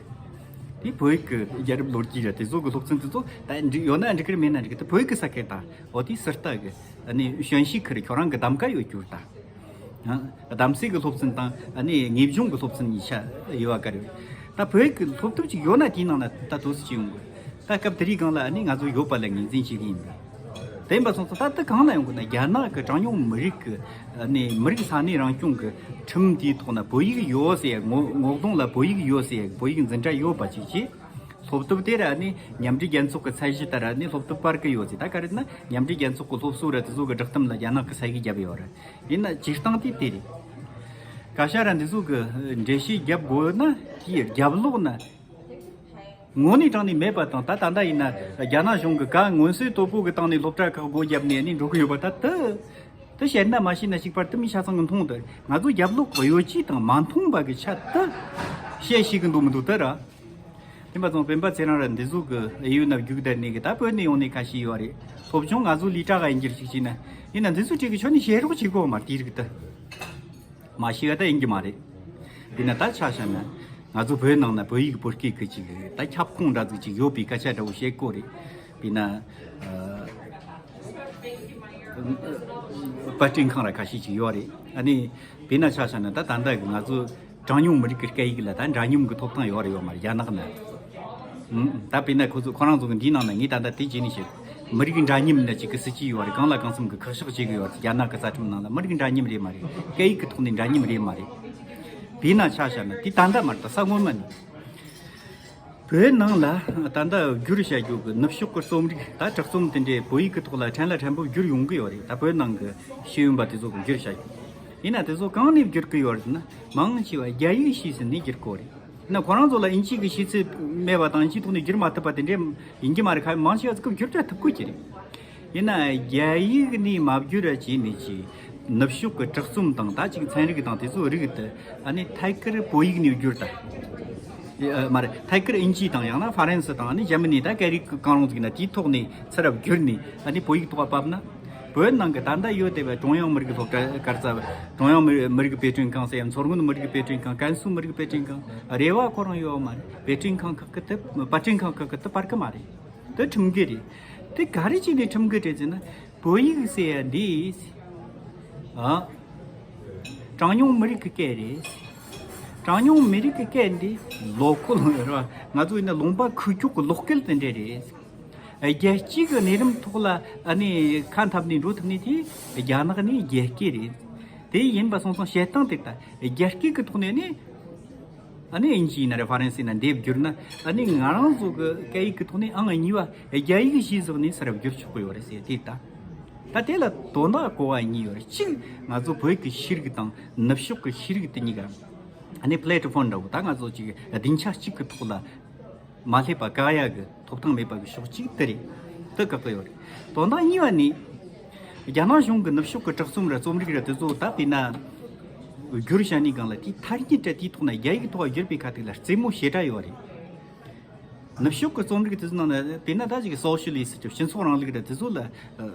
དེ་བོད་ཡིག་གི་རྒྱལ་རབས་ལོ་རྒྱུས་ར་དེ་ཚོ་གི་སློབ་ཚན་དེ་ཚོ་ད་འགྲིག་ཡོད་ན་འགྲིག་གི་རེད། མེད་ན་འགྲིག་གི། ད་བོད་ཡིག་གི་ས་ཁུལ་ད་འོ་དེ་ཟུར་ལྟ་གི་ཨ་ནི་ཞན་ཤིག་ཁི་རེད། ཁྱོད་རང་གི་གདམ་ག་ཡོད་རྒྱུ་རེད་ད། ཨ་གདམ་གསེས་ཀྱི་སློབ་ཚན་དང་ཨ་ནི་དངོས་སྦྱོང་གི་སློབ་ཚན་གཉིས་ཆ་ཡོད་པ་ག་རེ་རེད། ད་བོད་ཀྱི་སློབ་དེབ་ཅིག་ཡོད་ན་དེའི་ནང་ན་ད་དུ་སུ་ཅིག་ཡོང་དགོས། ད་སྐབས་དེ་རིང་སྒང་ལ་ཨ་ནི་ང་ཚོ་ཡོད་པ་ལ་ངོས་འཛིན་བྱེད་ཀྱི་ཡིན་པས། དེ་ཡིན་པ་སོང་ཙང་ད་ལྟ་གང་ལ་ཡོང་དགོས་ན། རྒྱ་ནག་གི་གྲངས་ཉུང་མི་རིགས་ཀྱི་ཨ་ནི་མི་རིགས་ས་གནས་རང་སྐྱོང་གི་ཁྲིམས་དེའི་ཐོག་ན་བོད་ཡིག་ཡོད་ཟེར་ཡ། ངོ་ངོ་གདོང་ལ་བོད་ཡིག་ཡོད་ཟེར་ཡ། བོད་ཡིག་འཛིན་གྲྭ་ཡོད་པ་ཅིག་བྱས། སློབ་དེབ་དེ་ར་ནི་མཉམ་འབྲེལ་རྒྱལ་ཚོགས་ཀྱི་ཚད་གཞི་ལྟར་ར་ནི་སློབ་དེབ་སྤར་གི་ཡོད་ཟེར། ད་ག་རེ་ན་མཉམ་འབྲེལ་རྒྱལ་ཚོགས་ཀྱི་སློབ་གསོ་ར་དེ་ཚོ་གི་བསྒྲགས་གཏམ་ལ་རྒྱ་ནག་གི་ས་ཡིག་བརྒྱབ་ཡོད་རེད། ཡིན་ན་སྤྱིར་བཏང་དེ་དེ་རེད། སྐད་ཆ་ར་འདི་ཚོ་གི་འགྲེལ་བཤད་བརྒྱབ་དགོས་ན་དེའི་རྒྱབ་ལོགས་ན་དངོས་གནས་དྲང་ནས་མེད་པ་དང་། ད་ད་ལྟ་ཡིན་ན་རྒྱ་ནག་གཞུང་གི་གལ་མངོན་གསལ་དོད་པོ་གི་སྟེང་ནས་སློབ་གྲྭ་ཁག་སྒོ་བརྒྱབ་ནས་ནི་འགྲོ་གི་ཡོད་པ། ད་དེ་དེ་བཤད་ན་མ་བཤད་ན་གཅིག་པར་དེ་མི་ཆ་ཚང་གི་མཐོང་དེ། ང་ཚོ་རྒྱབ་ལོགས་གི་གཡོ་ཇུས་དང་མ་མཐུན་པ་གི་ཆ་དེ་བཤད་ཤེས་གི་འདུག་མི་འདུག་དེ་ར། དེ་འབའ་ཚང་སྤེན་པ་ཚེ་རིང་ར་འདི་ཚོ་གི་ཨེ་ཡོད་ན་རྒྱུག་བསྡད་ནས་གི་ད་བོད་ནས་ཡོང་ནས་ཁ་ཤས་ཡོད་རེད། སློབ་སྦྱོང་ང་ཚོ་ལི་ཀྲག་ག་ཡིན་གྱི་ཞིག་བྱས་ན། ཡིན་ན་འདི་ཚོ་གཅིག་གི་ཆོ་ནས་བཤད་རོགས་བྱེད་དགོས་མ་རེད། དེའི་རིགས་དེ་མ་ཤེས་ཡ་ད་ཡིན་གྱི་མ་རེད། དེས་ན་ད་ཆ་བཞག་ན་ང་ཚོ་བོད་ནང་ན་བོད་ཡིག་བོད་སྐད་གི་ཅིག་ད་ཁྱབ་ཁོངས་འདྲ་ཚིག་ཅིག་ཡོད་པའི་སྐད་ཆ་འདྲ་བོ་བཤད་དགོས་རེད། དཔེར་ན་ཨ་པར་སྐྲུན་ཁང་ར་ཁ་ཤས་ཅིག་ཡོད་རེད། ཨ་ནི་དཔེར་ན་ཆ་བཞག་ན་ད་ད་ལྟ་གི་ང་ཚོ་གྲངས་ཉུང་མི་རིགས་ཀྱི་སྐད་ཡིག་ལ་ད་འདྲ་མཉམ་གྱི་ཐོབ་ཐང་ཡོད་རེད་ཡོད་མ་རེད། རྒྱ་ནག་ན། ཨུམ། ད་དཔེར་ན་ཁོ་ཚོ་ཁོ་རང་ཚོ་གི་འདིའི་ནང་ན་ངས་ད་ལྟ་དེ་བྱས་ནས་བཤད། མི་རིགས་འདྲ་མཉམ་ན་ཅིག་གི་སྲིད་ཇུས་ཡོད་རེད། གང་ལ་གང་འཚམ་གི་ཁག་ཤགས་བྱེད་གི་ཡོད་རེད། རྒྱ་ནག་གི་རྩ་ཁྲིམས་ནང་ལ་མི་རིགས་འདྲ་མཉམ་རེད་མ་རེད། སྐད་ཡིག་གི་ཐོག་ནས་འདྲ་མཉམ་རེད་མ་རེད། དཔེར་ན་ཆ་བཞག་ན་དེ་ད་ལྟ་མ་རེད། ད་ས་སྔོན་མ་ནས། བོད་ནང་ལ་ད་ལྟ་བསྒྱུར་བྱ་རྒྱུ་གི་ནུབ་ཕྱོགས་ཀྱི་རྩོམ་རིག་ད་གྲགས་རྩོམ་དེ་འདྲའི་བོད་ཡིག་གི་ཐོག་ལ་ཕྲན་ལ་ཕྲན་བུ་བསྒྱུར་ཡོང་གི་ཡོད་རེད། ད་བོད་ནང་གི་ཤེས་ཡོན་པ་དེ་ཚོ་གི་བསྒྱུར་བྱ་རྒྱུ། ཡིན་ན་དེ་ཚོ་གང་ནས་བསྒྱུར་གི་ཡོད་རེད་ན། མང་ཆེ་བ་རྒྱ་ཡིག་ཤེས་ཟིན་ནས་བསྒྱུར་གོ་རེད། ཡིན་ན་ཁོ་རང་ཚོ་ལ་ཨིན་ཇི་གི་ཤེས་ཚད་མེད་པ་དང་ཨིན་ཇིའི་ཐོག་ནས་བསྒྱུར་མ་ཐུབ་པ་དེ་འདྲའི་ཡིན་གྱི་མ་རེད། ཁ་མང་ཆེ་བ་ཚོ་གི་བསྒྱུར་བྱ་ཐུབ་གོ་གི་རེད། ཡིན་ན་རྒྱ་ཡིག་ནས་མ་བསྒྱུར་ར་བྱས་ནས་ཀྱི་ནུབ་ཕྱོགས་ཀྱི་གྲགས་རྩོམ་དང་ད་ཅིག་ཚན་རིག་དང་དེ་ཚོའི་རིགས་དེ་ཨ་ནི་ཐད་ཀར་བོད་ཡིག་ནས་བསྒྱུར་ད། ཨ་མ་རེད། ཐད་ཀར་ཨིན་ཇི་དང་ཡང་ན་ཧྥ་རན་སི་དང་ཨ་ནི་འཇར་མ་ནི་ད་སྐད་རིགས་ཀྱི་གང་རུང་ཟིག་ན་དེའི་ཐོག་ནས་ཚུར་ར་བསྒྱུར་ནས་ཨ་ནི་བོད་ཡིག་ཐོག་ཕབ་ན། བོད་ནང་གི་ད་ལྟ་ཡོད་བསྡད་པའི་ཀྲུང་དབྱང་མི་རིགས་སློབ་གྲྭ་ག་རེ་ཟེར། ཀྲུང་དབྱང་མི་མི་རིགས་པེ་ཀྲིན་ཁང་ཟེར་ཡང་མཚོ་སྔོན་མི་རིགས་པེ་ཀྲིན་ཁང་། ཀན་སུའུ་མི་རིགས་པེ་ཀྲིན་ཁང་། རེ་བ་ཁོ་རང་ཡོད་མ་རེད། པེ་ཀྲིན་ཁང་ཁག་གི་དེ་པར་སྐྲུན་ཁང་ཁག་གི་དེ་པར་གི་མ་རེད། དེ་ཁྲིམས་འགལ་རེད། དེ་ག་རེ་བྱས་ནས་ཁྲིམས་འགལ་རེད་ཟེར་ན། བོད་ཡིག་ཟེར་ཡ་འདི། ཨ། གྲངས་ཉུང་མི་རིགས་ཀྱི་སྐད་རེད། གྲངས་ཉུང་མི་རིགས་ཀྱི་སྐད་འདི་ལོ་ཁོ་ལོ་རེད་བ། ང་ཚོ་ཡིན་ན་ལུང་པ་ཁུལ་ཕྱོགས་ཀྱི་ལོག་སྐད་དེ་འདྲ་རེད། རྒྱལ་སྤྱི་གི་གནས་རིམ་ཐོག་ལ་ཨ་ནི་ཁ་འཐབ་ནས་འགྲོ་ཐུབ་ནི་དེ་རྒྱ་ནག་ནི་རྒྱ་སྐད་རེད། དེ་ཡིན་པ་སོང་ཙང་བཤད་སྟངས་དེ་ལྟ་རྒྱ་སྐད་ཀྱི་ཐོག་ནས་ནི། ཨ་ནི་ཨིན་ཇི་ཡིན་ན་རེད། ཧྥ་རན་སི་ཡིན་ན་འདི་བསྒྱུར་ན། ཨ་ནི་ང་རང་ཚོ་གི་སྐད་ཡིག་གི་ཐོག་ནས་ཨང་གཉིས་པ་རྒྱ་ཡིག་གཞིར་བཟུང་ནས་ཚུར་བསྒྱུར་ཆོག་གི་ཡོད་རེད་ཟེར་དེ་ལྟ། ད་དེ་ལ་དོན་དག་གོ་བ་གཉིས་ཡོད་རེད། གཅིག་ང་ཚོ་བོད་ཀྱི་ཤེས་རིག་དང་ནུབ་ཕྱོགས་ཀྱི་ཤེས་རིག་དེ་གཉིས་ཀ་ཨ་ནི་པི་ལེ་ཊི་ཕོན་འདྲ་བོ། ད་ང་ཚོ་ཅིག་སྡིངས་ཆ་གཅིག་གི་ཐོག་ལ་མ་སླེབས་པ་བཀག་ཡ་གི་ཐོབ་ཐང་མེད་པ་གི་ཕྱོགས་གཅིག་དེ་རེད། དེ་བཀག་གི་ཡོད་རེད། དོན་དག་གཉིས་པ་ནི། རྒྱ་ནག་གཞུང་གི་ནུབ་ཕྱོགས་ཀྱི་གྲགས་རྩོམ་ར་རྩོམ་རིག་ར་དེ་ཚོ་ད་དཔེར་ན་བསྒྱུར་བྱ་ནི་སྒང་ལ་དེའི་ཐ་སྙད་ར་དེའི་ཐོག་ན་རྒྱ་ཡིག་ཐོག་བསྒྱུར་པའི་ཁ་ཐུག་ལ་རྩེད་མོ་ཞེ་དྲག་ཡོད་རེད། ནུབ་ཕྱོགས་ཀྱི་རྩོམ་རིག་དེ་ཚོ་ནང་ན་དཔེར་ན་ད་ཅིག་སོ་ཤི་ལི་སི་ཊི་སྤྱི་ཚོགས་རིང་ལུགས་ར་དེ་ཚོ་ལ་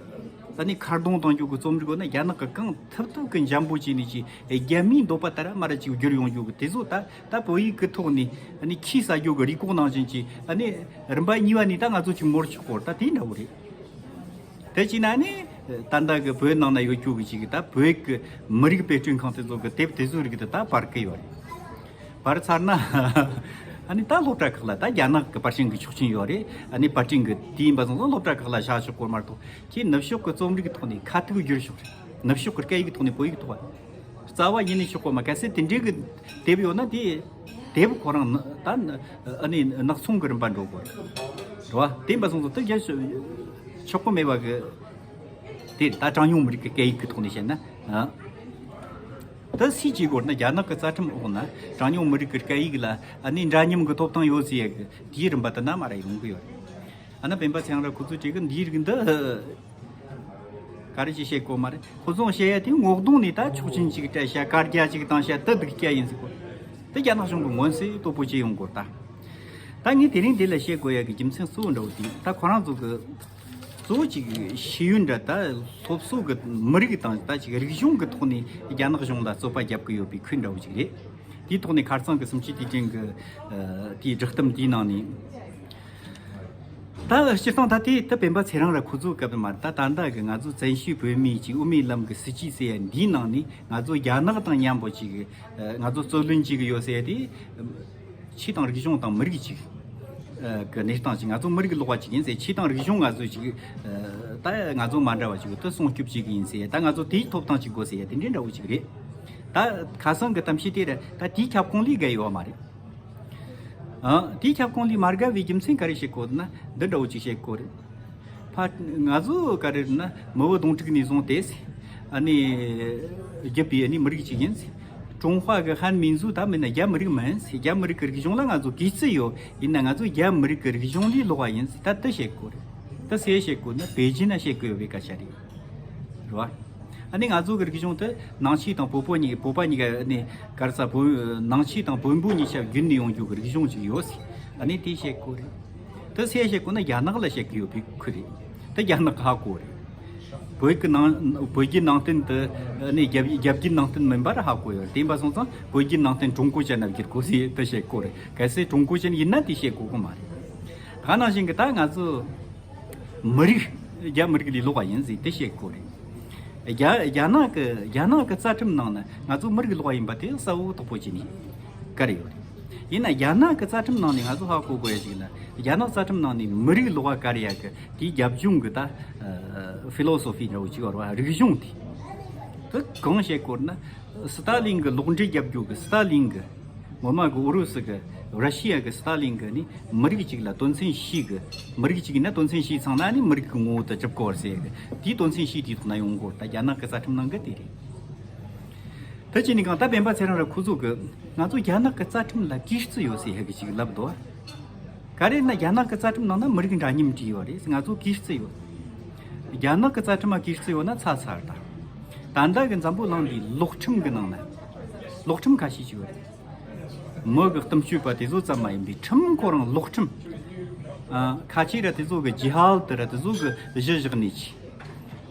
ཨ་ནི་ཁ་རྡུང་གཏོང་རྒྱུ་གི་རྩོམ་རིག་ཡོད་ན་རྒྱ་ནག་གི་གང་ཐུབ་ཐུབ་གི་འཇམ་པོ་བྱས་ནས་ཅིག་རྒྱ་མིའི་འདོད་པ་ལྟར་མ་ར་ཅིག་བསྒྱུར་ཡོང་རྒྱུ་གི་དེ་ཚོ་ད་ད་བོད་ཡིག་གི་ཐོག་ནས་ཨ་ནི་ཁས་བླངས་རྒྱུ་གི་རེ་སྐུལ་ནང་བཞིན་གྱི་ཨ་ནི་རིམ་པ་གཉིས་པ་ནས་ད་ང་ཚོ་ཅིག་ངོ་རྒོལ་ཆོག་གོ་ད་དེ་འདྲ་བོ་རེད། དེ་བྱས་ན་ནི་ད་ལྟ་གི་བོད་ནང་ན་ཡོད་རྒྱུ་གི་ཅིག་ད་བོད་ཀྱི་མི་རིགས་པེ་ཀྲིན་ཁང་དེ་ཚོ་གི་དེབ་དེ་ཚོའི་རིགས་དེ་ད་པར་གི་ཡོད་རེད། པར་ཚར་ན་ ཨ་ནི་ད་སློབ་གྲྭ་ཁག་ལ་ད་རྒྱ་ནག་གི་པར་ཤིང་གི་ཆོག་མཆན་ཡོད་རེད། ཨ་ནི་པར་ཊིན་གི་དེ་ཡིན་པ་སོང་ཙང་སློབ་གྲྭ་ཁག་ལ་བཞག་ཆོག་གོ་མ་གཏོགས་ཁྱེད་ནུབ་ཕྱོགས་གི་རྩོམ་རིག་གི་ཐོག་ནས་ཁ་ཐུག་བསྒྱུར་ཆོག་རེད། ནུབ་ཕྱོགས་གི་སྐད་ཡིག་གི་ཐོག་ནས་བོད་ཡིག་ཐོག་རྩ་བ་ཉིད་ནས་ཆོག་གོ་མ། གལ་སྲིད་དེ་འདྲའི་གི་དེབ་ཡོད་ན་དེ་དེབ་ཁོ་རང་ད་ཨ་ནི་ནག་ཚོང་གི་རིན་པ་འགྲོ་གོ་རེད། རེད་བ། དེ་ཡིན་པ་སོང་ཙང་དེ་རྒྱ་ཆོག་གོ་མེད་པ་གི། དེ་ད་གྲངས་ཉུང་མི་རིགས་ཀྱི་སྐད་ཡིག་གི་ཐོག་ནས་བཤད་ན། ཨ། ད་སུས་བྱེད་དགོས་ན། རྒྱ་ནག་གི་རྩ་ཁྲིམས་འོག་ན་གྲངས་ཉུང་མི་རིགས་ཀྱི་སྐད་ཡིག་ལ་ཨ་ནི་འདྲ་མཉམ་གྱི་ཐོབ་ཐང་ཡོད་ཟེར་ཡ་གི་དེའི་རིམ་པ་དེ་ན་མ་ར་ཡོང་གི་ཡོད་རེད། ཨ་ན་སྤེན་པ་ཚེ་རིང་ར་ཁོ་ཚོས་བྲིས་གི་འདིའི་རིགས་འདི་ག་རེ་ཅིག་བཤད་དགོས་མ་རེད། ཁོ་ཚོས་བཤད་ཡ་དེ་ངོ་གདོང་ནས་ད་ཆོག་མཆན་ཅིག་སྤྲད་བྱ། བཀའ་རྒྱ་ཅིག་བཏང་བྱ། དེ་འདུག་སྐྱ་ཡིན་ཟེར་གོ། དེ་རྒྱ་ནག་གཞུང་གི་མངོན་གསལ་དོད་པོ་བྱས་ཡོང་གོ་ད། ད་ངས་དེ་རིང་འདི་ལ་བཤད་དགོས་ཡ་གི་རྒྱུ་མཚན་གཙོ་བོ་འདྲ་བོ་དེ་ད་ཁོ་རང་ཚོ་གི་གཙོ་བོ་ཅིག་ཤེས་ཡོན་འདྲ་ད་སློབ་གསོ་གི་མི་རིགས་དང་ད་ཅིག་རིག་གཞུང་གི་ཐོག་ནས་རྒྱ་ནག་གཞུང་ལ་རྩོད་པ་རྒྱབ་གི་ཡོད་པའི་ཁུལ་འདྲ་བོ་ཅིག་རེད། དེའི་ཐོག་ནས་ཁ་རྩང་གི་སུམ་ཅུ་དུས་དྲན་གི་ཨ་དེའི་བསྒྲགས་གཏམ་དེའི་ནང་ནས། ད་སྤྱིར་བཏང་ད་དེ་ད་སྤེན་པ་ཚེ་རིང་ར་ཁོ་ཚོའི་སྐབས་མ་རེད། ད་ད་ལྟ་གི་ང་ཚོ་བཙན་བྱོལ་བོད་མིའི་ཅིག་དབུ་མའི་ལམ་གི་སྲིད་ཇུས་ཟེར་ཡ་འདིའི་ནང་ནས་ང་ཚོ་རྒྱ་ནག་དང་མཉམ་པོ་ཅིག་ཨ་ང་ཚོ་རྩོད་ལེན་བྱེད་གི་ཡོད་ཟེར་ཡ་དེ། ཆོས་དང་རིག་གཞུང་དང་མི་རིགས་གཅིག་གི་གནས་སྟངས་ཅིག་ང་ཚོ་མི་རིགས་ཀློག་པ་ཅིག་ཡིན་ཟེར། ཆོས་དང་རིག་གཞུང་ང་ཚོ་ཅིག་ད་ང་ཚོ་མ་འདྲ་བ་ཅིག་ཏུ་སྲུང་སྐྱོབ་བྱེད་གི་ཡིན་ཟེར། ད་ང་ཚོ་དེའི་ཐོབ་ཐང་ཅིག་དགོས་ཟེར་དེ་འདྲའི་འདྲ་བོ་ཅིག་རེད། ད་ཁ་སང་གི་གཏམ་བཤད་དེ་རེད། ད་དེའི་ཁྱབ་ཁོངས་ལས་བརྒལ་ཡོད་མ་རེད། ཨ་དེའི་ཁྱབ་ཁོངས་ལས་མ་བརྒལ་བའི་རྒྱུ་མཚན་ག་རེ་བཤད་དགོས་ན་འདི་འདྲ་བོ་ཅིག་བཤད་དགོས་རེད། ཕ། ང་ཚོ་ག་རེ་ན་མི་བོ་གདོང་དྲུག་ནས་བཟུང་སྟེ། ཨ་ནི། རྒྱུད་པའི་ཨ་ནི་མི་རིགས་ཅིག་ཡིན། ཀྲུང་ཧྭ་གི་ཧན་མིན་ཛུ་ད་མིན་ན་རྒྱ་མི་རིགས་མིན། རྒྱ་མི་རིགས་ཀྱི་རིག་གཞུང་ལ་ང་ཚོ་གུས་བརྩི་ཡོད། ཡིན་ན་ང་ཚོ་རྒྱ་མི་རིགས་ཀྱི་རིག་གཞུང་ལས་ལོག་པ་ཡིན། ད་དེ་བཤད་དགོས་རེད། ད་སུས་བཤད་དགོས་ན་པེ་ཅིན་ན་བཤད་དགོས་པའི་སྐད་ཆ་རེད། རེད་བ། ཨ་ནི་ང་ཚོ་གི་རིག་གཞུང་དེ་ནང་ཆོས་དང་བོད་པོ་གཉིས་ཀྱི། བོད་པ་གཉིས་ཀ་ནི་ག་རེ་ཟ། བོད། ནང་ཆོས་དང་བོན་པོ་གཉིས་ཆ་བརྒྱུད་ནས་ཡོང་རྒྱུ་གི་རིག་གཞུང་ཅིག་ཡོད་ཟེར། ཨ་ནི་དེ་བཤད་དགོས་རེད། དེ་སུས་བཤད་དགོས་ན་རྒྱ་ནག་ལ་བཤད་གི་ཡོད་པའི་ཁུལ་རེད། དེ་རྒྱ་ནག་གིས་ཧ་གོ་རེད། བོད་ཀྱི་ནང་། བོད་བརྒྱུད་ནང་བསྟན་དེ་ཨ་ནི་རྒྱ། རྒྱ་བརྒྱུད་ནང་བསྟན་མིན་པར་ཧ་གོ་ཡོད་རེད། དེ་ཡིན་པ་སོང་ཙང་བོད་བརྒྱུད་ནང་བསྟན་ཀྲུང་གོ་ཅན་ལ་བསྒྱུར་དགོས་ཟེར་དེ་བཤད་དགོས་རེད། གལ་སྲིད་ཀྲུང་གོ་ཅན་ཡིན་ན་དེ་བཤད་དགོས་གི་མ་རེད། ད་ག་ནང་བཞིན་གི་ད་ང་ཚོ། མི་རིགས། རྒྱ་མི་རིགས་ལས་ལོག་པ་ཡིན་ཟེར་དེ་བཤད་དགོས་རེད། རྒྱ། རྒྱ་ནག་གི། རྒྱ་ནག་གི་རྩ་ཁྲིམས་ནང་ན་ང་ཚོ་མི་རིགས་ལོག་པ་ཡིན་པ་དེ་གསལ་བོ་དོད་པོ་བྱས་ནས་བཀར་ཡོད་རེད། ཡིན་ན་རྒྱ་ནག་གི་རྩ་ཁྲིམས་ནང་ནས་ང་ཚོ་ཧ་གོ་དགོས་ཡ་ཞིག་ན། རྒྱ་ནག་རྩ་ཁྲིམས་ནང་ནས་མི་རིགས་ལོག་པ་བཀར་ཡ་གི་དེའི་རྒྱབ་ལྗོངས་གི་ད་ཕི་ལོ་སོ་ཕི་འདྲ་བོ་ཅིག་ཡོད་རེད་བ། རིག་གཞུང་དེ། དེ་གང་བཤད་དགོས་ན། སི་ཏཱ་ལིན་གི་ལོག་འགྲེལ་རྒྱབ་རྒྱུ་གི། སི་ཏཱ་ལིན་གི། ངོ་མ་གི་ཨུ་རུ་སུ་གི། ར་ཤི་ཡ་གི་སི་ཏཱ་ལིན་གི་ནི་མི་རིགས་གཅིག་ལ་དོན་ཚན་བཞི་གི། མི་རིགས་གཅིག་ཡིན་ན་དོན་ཚན་བཞི་ཚང་ན་ནི་མི་རིགས་གི་ངོ་བོ་དེ་གྲུབ་དགོས་ཟེར་གི། དེའི་དོན་ཚན་བཞི་དེའི་ཐོག་ན་ཡོང་གོ། ད་རྒྱ་ནག་གི་རྩ་ཁྲིམས་ནང་གི་དེ་རེད། དེ་བྱས་ནས་གང་ད་སྤེན་པ་ཚེ་རིང་ར་ཁོ་ཚོ་གི་ང་ཚོ་རྒྱ་ནག་གི་རྩ་ཁྲིམས་ལ་གུས་བརྩི་ཡོད་ཟེར་ཡ་གི་ཅིག་ལབ་འདུག་ག་རེ་ན་རྒྱ་ནག་གི་རྩ་ཁྲིམས་ནང་ན་མི་རིགས་འདྲ་མཉམ་བྲིས་ཡོད་རེད། ང་ཚོ་གུས་བརྩི་ཡོད། རྒྱ་ནག་གི་རྩ་ཁྲིམས་ལ་གུས་བརྩི་ཡོད་ན་ཚར་ཚར་ད། ད་ལྟ་གི་འཛམ་བུ་གླིང་འདིའི་ལོག་ཁྲིམས་གི་ནང་ན། ལོག་ཁྲིམས་ཁ་ཤས་ཅིག་ཡོད་རེད། མི་གི་གཏུམ་སྤྱོད་པ་དེ་ཚོ་ཙམ་མ་ཡིན་པའི་ཁྲིམས་ཁོ་རང་ལོག་ཁྲིམས། ཨ། ཁ་ཆེ་ར་དེ་ཚོ་གི་ཇི་ཧཱད་ར་དེ་ཚོ་གི་གཞི་བཞག་ནས་ཅི།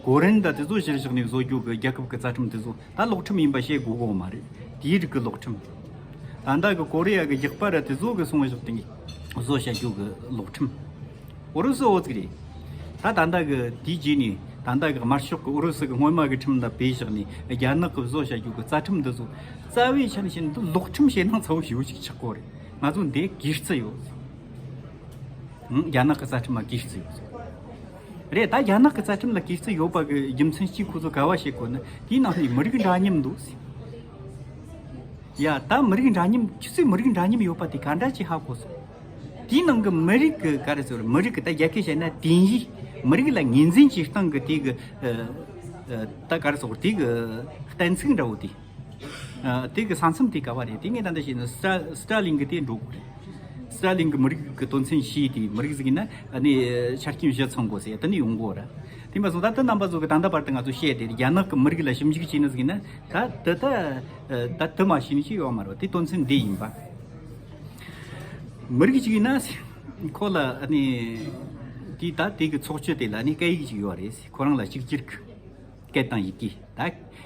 གོ་རིན་ད་དེ་ཚོ་གཞི་བཞག་ནས་བཟོ་རྒྱུ་གི་རྒྱལ་ཁབ་གི་རྩ་ཁྲིམས་དེ་ཚོ། ད་ལོག་ཁྲིམས་ཡིན་པ་བཤད་དགོས་གོ་མ་རེད། དེའི་རིགས་ཀྱི་ལོག་ཁྲིམས། ད་ལྟ་གི་ཀོ་རི་ཡ་གི་རྒྱག་པ་ར་དེ་ཚོ་གི་སྲུང་བཞག་སྟེང་བཟོ་བྱ་རྒྱུ་གི་ལོག་ཁྲིམས། ཨུ་རུ་སུ་འོ་ཙིག་རེད། ད་ད་ལྟ་གི་དེའི་རྗེས་ནས་ད་ལྟ་གི་དམར་ཤོག་གི་ཨུ་རུ་སུ་གི་སྔོན་མ་གི་ཁྲིམས་ལ་བེད་བཞག་ནས་རྒྱ་ནག་གི་བཟོ་བྱ་རྒྱུ་གི་རྩ་ཁྲིམས་འདི་ཚོ་རྩ་བའི་ཆ་ནས་བཤད་ན་འདི་ལོག་ཁྲིམས་བཤད་ན་ཚ་བོ་ཞེ་བོ་ཅིག་ཆགས་གོ་རེད། ང་ཚོ་འདི་གུས་བརྩི་ཡོད། ཧུམ། རྒྱ་ནག་གི་རྩ་ཁྲིམས་ལ་གུས་བརྩི་ཡོད། རེད། ད་རྒྱ་ནག་གི་རྩ་ཁྲིམས་ལ་གུས་བརྩི་ཡོད་པ་གི་རྒྱུ་མཚན་གཅིག་ཁོ་ཚོ་ག་བ་བཤད་དགོས་ན། དེའི་ནང་ནས་མི་རིགས་འདྲ་མཉམ་འདུག་ཟེར། ཡ། ད་མི་རིགས་འདྲ་མཉམ། ཁྱོད་ཚོས་མི་རིགས་འདྲ་མཉམ་ཡོད་པ་དེ་ག་འདྲ་ཅིག་ཧ་གོ་སོང་། དེའི་ནང་གི་མི་རིགས་གི་ག་རེ་ཟེར། མི་རིགས་གི་ད་རྒྱ་སྐད་བཤད་ན་དེང་ཡིག་མི་རིགས་ལ་ངོས་འཛིན་བྱེད་སྟངས་གི་དེ་གི། ཨ། ཨ། ད་ག་རེ་ཟེར། དེ་གི་གཏན་ཚིགས་འདྲ་བོ་དེ། ཨ། དེ་གི་ས་མཚམས་དེ་ག་བ་རེད། དེ་ངས་ད་ལྟ་བཤད་ན་སི་ཏྲ། སི་ཏྲ་ལིན་གི་དེ་འགྲོ་དགོས་རེད། སི་ཏྲ་ལིན་གི་མི་རིགས་གི་དོན་ཚན་བཞི་དེ། མི་རིགས་ཟིག་ཡིན་ན་ཨ་ནི་ཆ་རྐྱེན་བཞི་ཚང་དགོས་ཟེར་དེ་ནི་ཡོང་གོ་ར། དེ་མ་སོང་ད་དེ་རྣམ་པ་ཚོ་གི་ད་ལྟ་བར་དུ་ང་ཚོ་བཤད་དེ། རྒྱ་ནག་གི་མི་རིགས་ལ་ཞིབ་འཇུག་བྱས་ནི་ཟིག་ཡིན་ན་ད་དེ་ད་ད་དེ་མ་ཤེས་ནི་ཅི་ཡོད་མ་རེད། དེ་དོན་ཚན་འདི་ཡིན་པ། མི་རིགས་གཅིག་ཡིན་ན་ཁོ་ལ་ཨ་ནི་དེ་ད་དེ་གི་ཚོགས་སྤྱི་དེ་ལ་ནི་སྐད་ཡིག་ཅིག་ཡོད་རེད། ཁོ་རང་ལ་གཅིག་གྱུར་གི། སྐད་དང་ཡི་གེ། ད་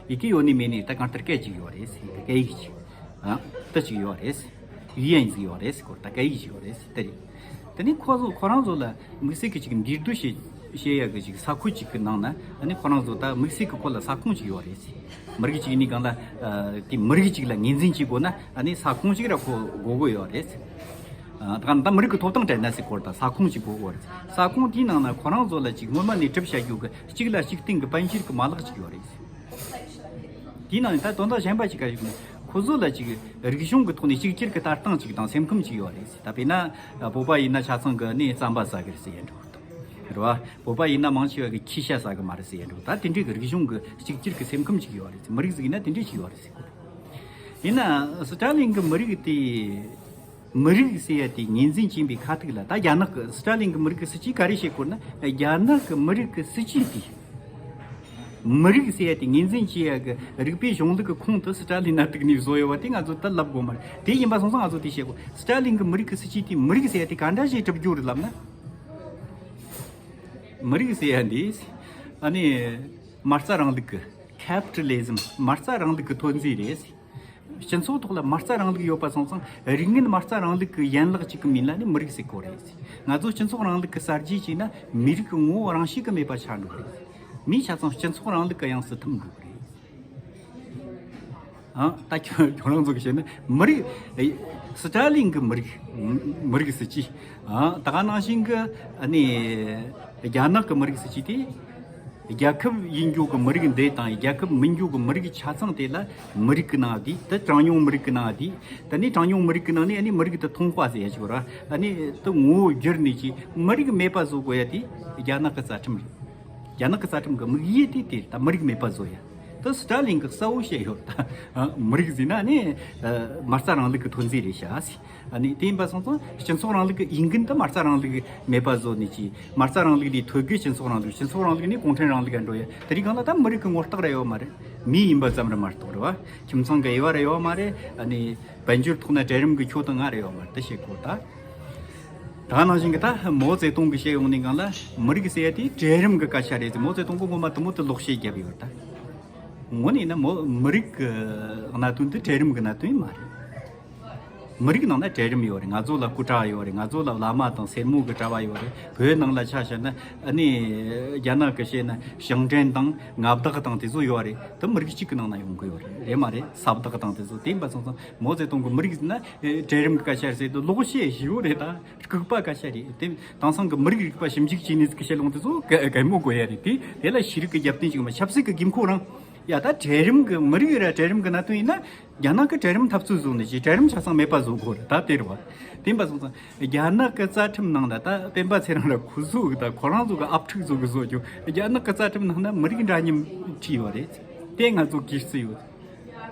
ཡི་གེ་ཡོད་ནི་མེད་ནི་ད་གང་ལྟར་སྐད་ཅིག་ཡོད་རེད། སྐད་ཡིག་ཅིག། ཨ། ད་ཅིག་ཡོད་རེད། ཡུ་ཡན་ཅིག་ཡོད་རེད། སྐོར་ད་སྐད་ཡིག་ཅིག་ཡོད་རེད། དེ་རེད། དེ་ནི་ཁོ་ཚོ་ཁོ་རང་ཚོ་ལ་དམིགས་བསལ་གྱི་ཅིག་འདུས་སྡོད་བྱེད་བྱེད་ཡ་གི་ཅིག་ས་ཁུལ་ཅིག་གི་ནང་ན་ཨ་ནི་ཁོ་རང་ཚོ་ད་དམིགས་བསལ་གྱི་ཁོ་ལ་ས་ཁོངས་ཅིག་ཡོད་རེད། མི་རིགས་ཅིག་ནི་གང་ལ། ཨ། དེ་མི་རིགས་ཅིག་ལ་ངོས་འཛིན་བྱེད་དགོས་ན་ཨ་ནི་ས་ཁོངས་ཅིག་ར་ཁོ་དགོས་གི་ཡོད་རེད། ཨ། ད་ད་མི་རིགས་ཀྱི་ཐོབ་ཐང་སྤྲད་ན་ཟེར་སྐོར་དང་ས་ཁོངས་ཅིག་དགོས་སྐོར་རེད། ས་ཁོངས་དེའི་ནང་ན་ཁོ་རང་ཚོ་ལ་ཅིག་སྔོན་མ་ནས་གྲུབ་བྱ་རྒྱུ་གི་གཅིག་ལ་གཅིག་བརྟེན་གྱི་དཔལ་འབྱོར་གྱི་མ་ལག་ཅིག་ཡོད་རེད། དེའི་ནང་ནས་ད་དོན་དག་གཞན་པ་ཅིག་ག་ཞིག་ནི་ཁོ་ཚོ་ལ་ཅིག་རིག་གཞུང་གི་ཐོག་ནས་གཅིག་གྱུར་གྱི་ལྟ་སྟངས་ཅིག་དང་སེམས་ཁམས་ཅིག་ཡོད་རེད། ད་དཔེར་ན་བོད་པ་ཡིན་ན་ཆ་ཚང་གི་ནི་རྩམ་པ་ཟ་གི་རེད་ཟེར་ཡ་འདྲ་བོ་དང་། རེད་བ། བོད་པ་ཡིན་ན་མང་ཆེ་བ་གི་ཁྱི་ཤ་ཟ་གི་མ་རེད་ཟེར་ཡ་འདྲ་བོ། ད་དེ་འདྲའི་གི་རིག་གཞུང་གི་གཅིག་གྱུར་གྱི་སེམས་ཁམས་ཅིག་ཡོད་རེད། མི་རིགས་ཟིག་ཡིན་ན་དེ་འདྲའི་ཅིག་ཡོད་རེད་ཟེར་གོ། ཡིན་ན་སི་ཏྲ་ལིན་གྱི་མི་རིགས་དེ། མི་རིགས་ཟེར་ཡ་དེ་ངོས་འཛིན་བྱེད་པའི་ཁ་ཐུག་ལ། ད་རྒྱ་ནག་གི་སི་ཏྲ་ལིན་གྱི་མི་རིགས་ཀྱི་སྲིད་ཇུས་ག་རེ་བྱེད་དགོས་ན། རྒྱ་ནག་གི་མི་རིགས་ཀྱི་སྲིད་ཇུས་དེ། མི་རིགས་ཟེར་ཡ་དེ་ངོས་འཛིན་བྱེད་ཡ་གི་རིག་པའི་གཞུང་ལུགས་ཀྱི་ཁོངས་དུ་སི་ཏྲ་ལིན་ན་གཏུགས་ནས་བཟོ་ཡོད་པ་དེ་ང་ཚོ་ད་ལབ་དགོས་མ་རེད། དེ་ཡིན་པ་སོང་ཙང་ང་ཚོ་དེ་བཤད་དགོས། སི་ཏྲ་ལིན་གྱི་མི་རིགས་ཀྱི་སྲིད་ཇུས་དེ་མི་རིགས་ཟེར་ཡ་དེ་ག་འདྲ་ཞིག་གྲུབ་རྒྱུ་རེད་ལབ་ན། མི་རིགས་ཟེར་ཡ་འདི། ཨ་ནི། མ་རྩ་རིང་ལུགས་ཀྱི། ཁེ་པི་ཊ་ལི་ཟམ། མ་རྩ་རིང་ལུགས་ཀྱི་ཐོན་རྫས་རེད། སྤྱི་ཚོགས་ཐོག་ལ་མ་རྩ་རིང་ལུགས་ཡོད་པ་སོང་ཙང་རིག་ངན་མ་རྩ་རིང་ལུགས་ཀྱི་ཡན་ལག་ཅིག་གི་མིང་ལ་ནི་མི་རིགས་ཟེར་གོ་རེད། ང་ཚོ་སྤྱི་ཚོགས་རིང་ལུགས་ཀྱི་གསར་བརྗེ་བྱས་ན་མི་རིགས་ཀྱི་ངོ་བོ་རང་བཞིན་གྱིས་མེད་པ་ཆགས་འགྲོ་གི་རེད། མིས་ཆ་ཚང་སྤྱི་ཚོགས་རིང་ལུགས་ཀྱི་དབྱངས་སུ་ཐིམ་འགྲོ་གི་རེད། ཨ། ད་ཁྱོད་ཁྱོད་རང་ཚོ་གིས་བཤད་ན་མི་རིགས། ཨེ། སི་ཏྲ་ལིན་གྱི་མི་རིགས། མི་རིགས་སྲིད་ཇུས། ཨ། ད་ག་ནང་བཞིན་གྱི་ཨ་ནི་རྒྱ་ནག་གི་མི་རིགས་སྲིད་ཇུས་དེ། རྒྱལ་ཁབ་ཡིན་རྒྱུ་གི་མི་རིགས་འདི་དང་རྒྱལ་ཁབ་མིན་རྒྱུ་གི་མི་རིགས་ཆ་ཚང་དེ་ལ་མི་རིགས་ཀྱི་ནང་བསྡུས། ད་གྲངས་ཉུང་མི་རིགས་ཀྱི་ནང་བསྡུས། ད་ནི་གྲངས་ཉུང་མི་རིགས་ཀྱི་ནང་ནས་ཨ་ནི་མི་རིགས་དེ་ཐོན་དཔའ་ཟེར་ཡ་ཞིག་ཡོད་ར། ཨ་ནི་ད་ངོ་བོ་བསྒྱུར་ནས་ཀྱི་མི་རིགས་མེད་པ་བཟོ་དགོས་ཡ་དེ་རྒྱ་ནག་གི་རྩ་ཁྲིམས་རེད། རྒྱ་ནག་གི་རྩ་ཁྲིམས་ཀྱི་དམིགས་ཡུལ་དེ་དེ་ད་མི་རིགས་མེད་པ་བཟོ་ཡ། ད་སི་ཏྲ་ལིན་གྱིས་གསལ་བོ་བཤད་ཡོད་ད། ཨ། མི་རིགས་ཟེར་ན་ནི། ཨ། མ་རྩ་རིང་ལུགས་ཀྱི་ཐོན་རྫས་རེད་ཤག་ཟེར། ཨ་ནི་དེ་ཡིན་པ་སོང་ཙང་སྤྱི་ཚོགས་རིང་ལུགས་ཀྱི་འོས་འགན་དེ་མ་རྩ་རིང་ལུགས་མེད་པ་བཟོ་ནས་ཀྱི། མ་རྩ་རིང་ལུགས་ལས་ཐོན་གྱི་སྤྱི་ཚོགས་རིང་ལུགས། སྤྱི་ཚོགས་རིང་ལུགས་ནས་གུང་ཁྲན་རིང་ལུགས་ལ་འགྲོ་ཡ། དེ་རིང་གང་ལ་ད་མི་རིགས་ཀྱི་ངོ་རྟགས་ར་ཡོད་མ་རེད། མི་ཡིན་པ་ཙམ་ར་མ་གཏོགས་རེད་བ། ཁྱིམ་ཚང་གི་དབྱེ་བ་ར་ཡོད་མ་རེད། ཨ་ནི་དཔལ་འབྱོར་ཐོག་ན་གྲལ་རིམ་གྱི་ཁྱོད་དང་ང་ར་ཡོད་མ་རེད། དེ་བཤད་དགོས་ད། ད་ནང་བཞིན་གྱི་ད་མའོ་ཙེ་ཏུང་གིས་བཤད་ཡོང་ནས་གང་ལ་མི་རིགས་ཟེར་ཡ་དེ་གྲལ་རིམ་གྱི་སྐད་ཆ་རེད་ཟེར། མའོ་ཙེ་ཏུང་གིས་སྔོན་མ་དེ་མོ་དེ་ལོག་བཤད་བརྒྱབ་ཡོད་ད། དངོས་གནས་ན་མོ་མི་རིགས་ཀྱི་གནད་དོན་དེ་གྲལ་རིམ་གྱི་གནད་དོན་མ་རེད། མི་རིགས་ནང་ན་གྲལ་རིམ་ཡོད་རེད། ང་ཚོ་ལ་སྐུ་དྲག་ཡོད་རེད། ང་ཚོ་ལ་བླ་མ་དང་སེར་མོ་གི་གྲྭ་བ་ཡོད་རེད། བོད་ནང་ལ་ཆ་བཞག་ན་ཨ་ནི་རྒྱ་ནག་གི་བཤད་ན་ཞིང་བྲན་དང་མངའ་བདག་དང་དེ་ཚོ་ཡོད་རེད། དེ་མི་རིགས་གཅིག་གི་ནང་ན་ཡོང་གི་ཡོད་རེད། རེད་མ་རེད། ས་བདག་དང་དེ་ཚོ། དེ་ཡིན་པ་སོང་ཙང་མའོ་ཙེ་ཏུང་གི་མི་རིགས་ཟེར་ན་གྲལ་རིམ་གྱི་སྐད་ཆ་རེད་ཟེར་དུས་ལོག་བཤད་ཞིག་ཡོད་རེད་ད། ལྐུགས་པ་སྐད་ཆ་རེད། དེ་དེང་སང་གི་མི་རིགས་རིག་པ་ཞིབ་འཇུག་བྱས་ནས་ཀྱི་བཤད་ལུང་དེ་ཚོ་གད་གད་མོ་དགོས་ཡ་རེད། དེ་དེ་ལ་ཤེས་རིག་གི་རྒྱབ་རྟེན་ཞིག་མ། ཆབ་སྲིད་ཀྱི་དགོས་མཁོ་རང་ཡ། ད་གྲལ་རིམ་གྱི་མི་རིགས་ར་གྲལ་རིམ་གྱི་གནད་དོན་ཡིན་ན། རྒྱ་ནག་གི་གྲལ་རིམ་འཐབ་རྩོད་བཟོ་ནས་ཀྱི་གྲལ་རིམ་ཆ་ཚང་མེད་པ་བཟོ་དགོས་རེད་ད། དེ་རེད་བ། དེ་ཡིན་པ་སོང་ཙང་རྒྱ་ནག་གི་རྩ་ཁྲིམས་ནང་ལ་ད་སྤེན་པ་ཚེ་རིང་ར་ཁོ་ཚོ་གི་ད་ཁོ་རང་ཚོ་གི་ཨབ་ཕྲུག་ཚོ་གི་བཟོ་རྒྱུ། རྒྱ་ནག་གི་རྩ་ཁྲིམས་ནང་ན་མི་རིགས་འདྲ་མཉམ་བྲིས་ཡོད་རེད། དེ་ང་ཚོ་གིས་བརྩི་ཡོད།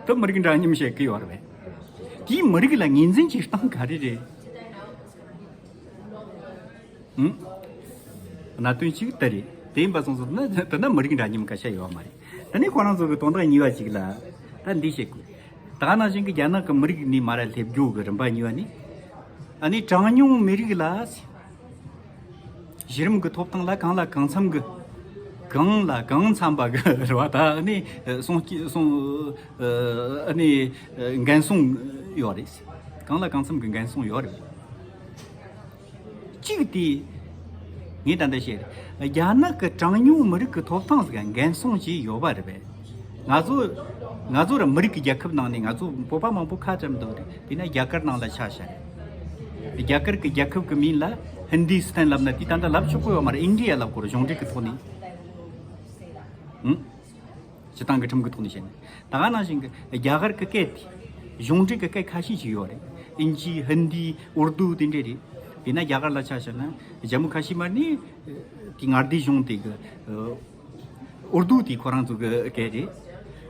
ད་མི་རིགས་འདྲ་མཉམ་བཤད་གི་ཡོད་རེད་བས། དེའི་མི་རིགས་ལ་ངོས་འཛིན་བྱེད་སྟངས་ག་རེ་རེད། ཨང་། གནད་དོན་གཅིག་དེ་རེད། དེ་ཡིན་པ་སོང་ཙང་ན་དེ་ན་མི་རིགས་འདྲ་མཉམ་སྐད་ཆ་ཡོད་མ་རེད། དེ་ནས་ཁོ་རང་ཚོ་གི་དོན་དག་གཉིས་པ་གཅིག་ལ་ད་འདི་བཤད་དགོས། ད་ནང་བཞིན་གྱི་རྒྱ་ནག་གི་མི་རིགས་ནས་མར་སླེབས་རྒྱུ་གི་རིམ་པ་གཉིས་པ་ནི། ཨ་ནི་གྲངས་ཉུང་མི་རིགས་ལ་གཞི་རིམ་གྱི་ཐོབ་ཐང་ལ་གང་ལ་གང་འཚམ་གྱི། གང་ལ་གང་འཚམ་པ་གི་རེད་བ། ད་ཨ་ནི་སྲུང་སྐྱོབ་སྲུང་། ཨ་ནི་འགན་སྲུང་ཡོད་རེད། གང་ལ་གང་འཚམ་གྱི་འགན་སྲུང་ཡོད་རེད། གཅིག་དེ། ངས་ད་ལྟ་བཤད། རྒྱ་ནག་གི་གྲངས་ཉུང་མི་རིགས་ཀྱི་ཐོབ་ཐང་ཟིག་འགན་སྲུང་བྱས་ཡོད་པ་རེད་པས། ང་ཚོ། ང་ཚོ་ར་མི་རིགས་ཀྱི་རྒྱལ་ཁབ་ནང་ནས་ང་ཚོ་བོད་པ་མང་པོ་ཁ་བྲལ་འདུག་རེད། དེས་ན་རྒྱ་གར་ནང་ལ་ཆ་བཞག་རེད། རྒྱ་གར་གྱི་རྒྱལ་ཁབ་ཀྱི་མིང་ལ་ཧིན་དི་སི་ཐན་ལབ་ན་དེ་ད་ལྟ་ལབ་ཆོག་གི་ཡོད་མ་རེད། ཨིན་ཌི་ཡ་ལབ་དགོས་རེད། གཞུང་འབྲེལ་གྱི་ཐོག་ནས། ཨང་། སྤྱི་བཏང་གི་ཁྲིམས་ཀྱི་ཐོག་ནས་བཤད་ན། ད་ག་ནང་བཞིན་གྱི་རྒྱ་གར་གྱི་སྐད་དེ། གཞུང་འབྲེལ་གྱི་སྐད་ཁ་ཤས་ཤིག་ཡོད་རེད། ཨིན་ཇི། ཧིན་དི། ཨུར་དུ་དེ་འདྲས་རེད། དཔེར་ན་རྒྱ་གར་ལ་ཆ་བཞག་ན་རྒྱ་མི་ཁ་ཤས་མར་ནི། དེ་མངའ་སྡེ་གཞུང་དེ་གི། ཨུར་དུ་དེ་ཁོ་རང་ཚོ་གི་སྐད་རེད།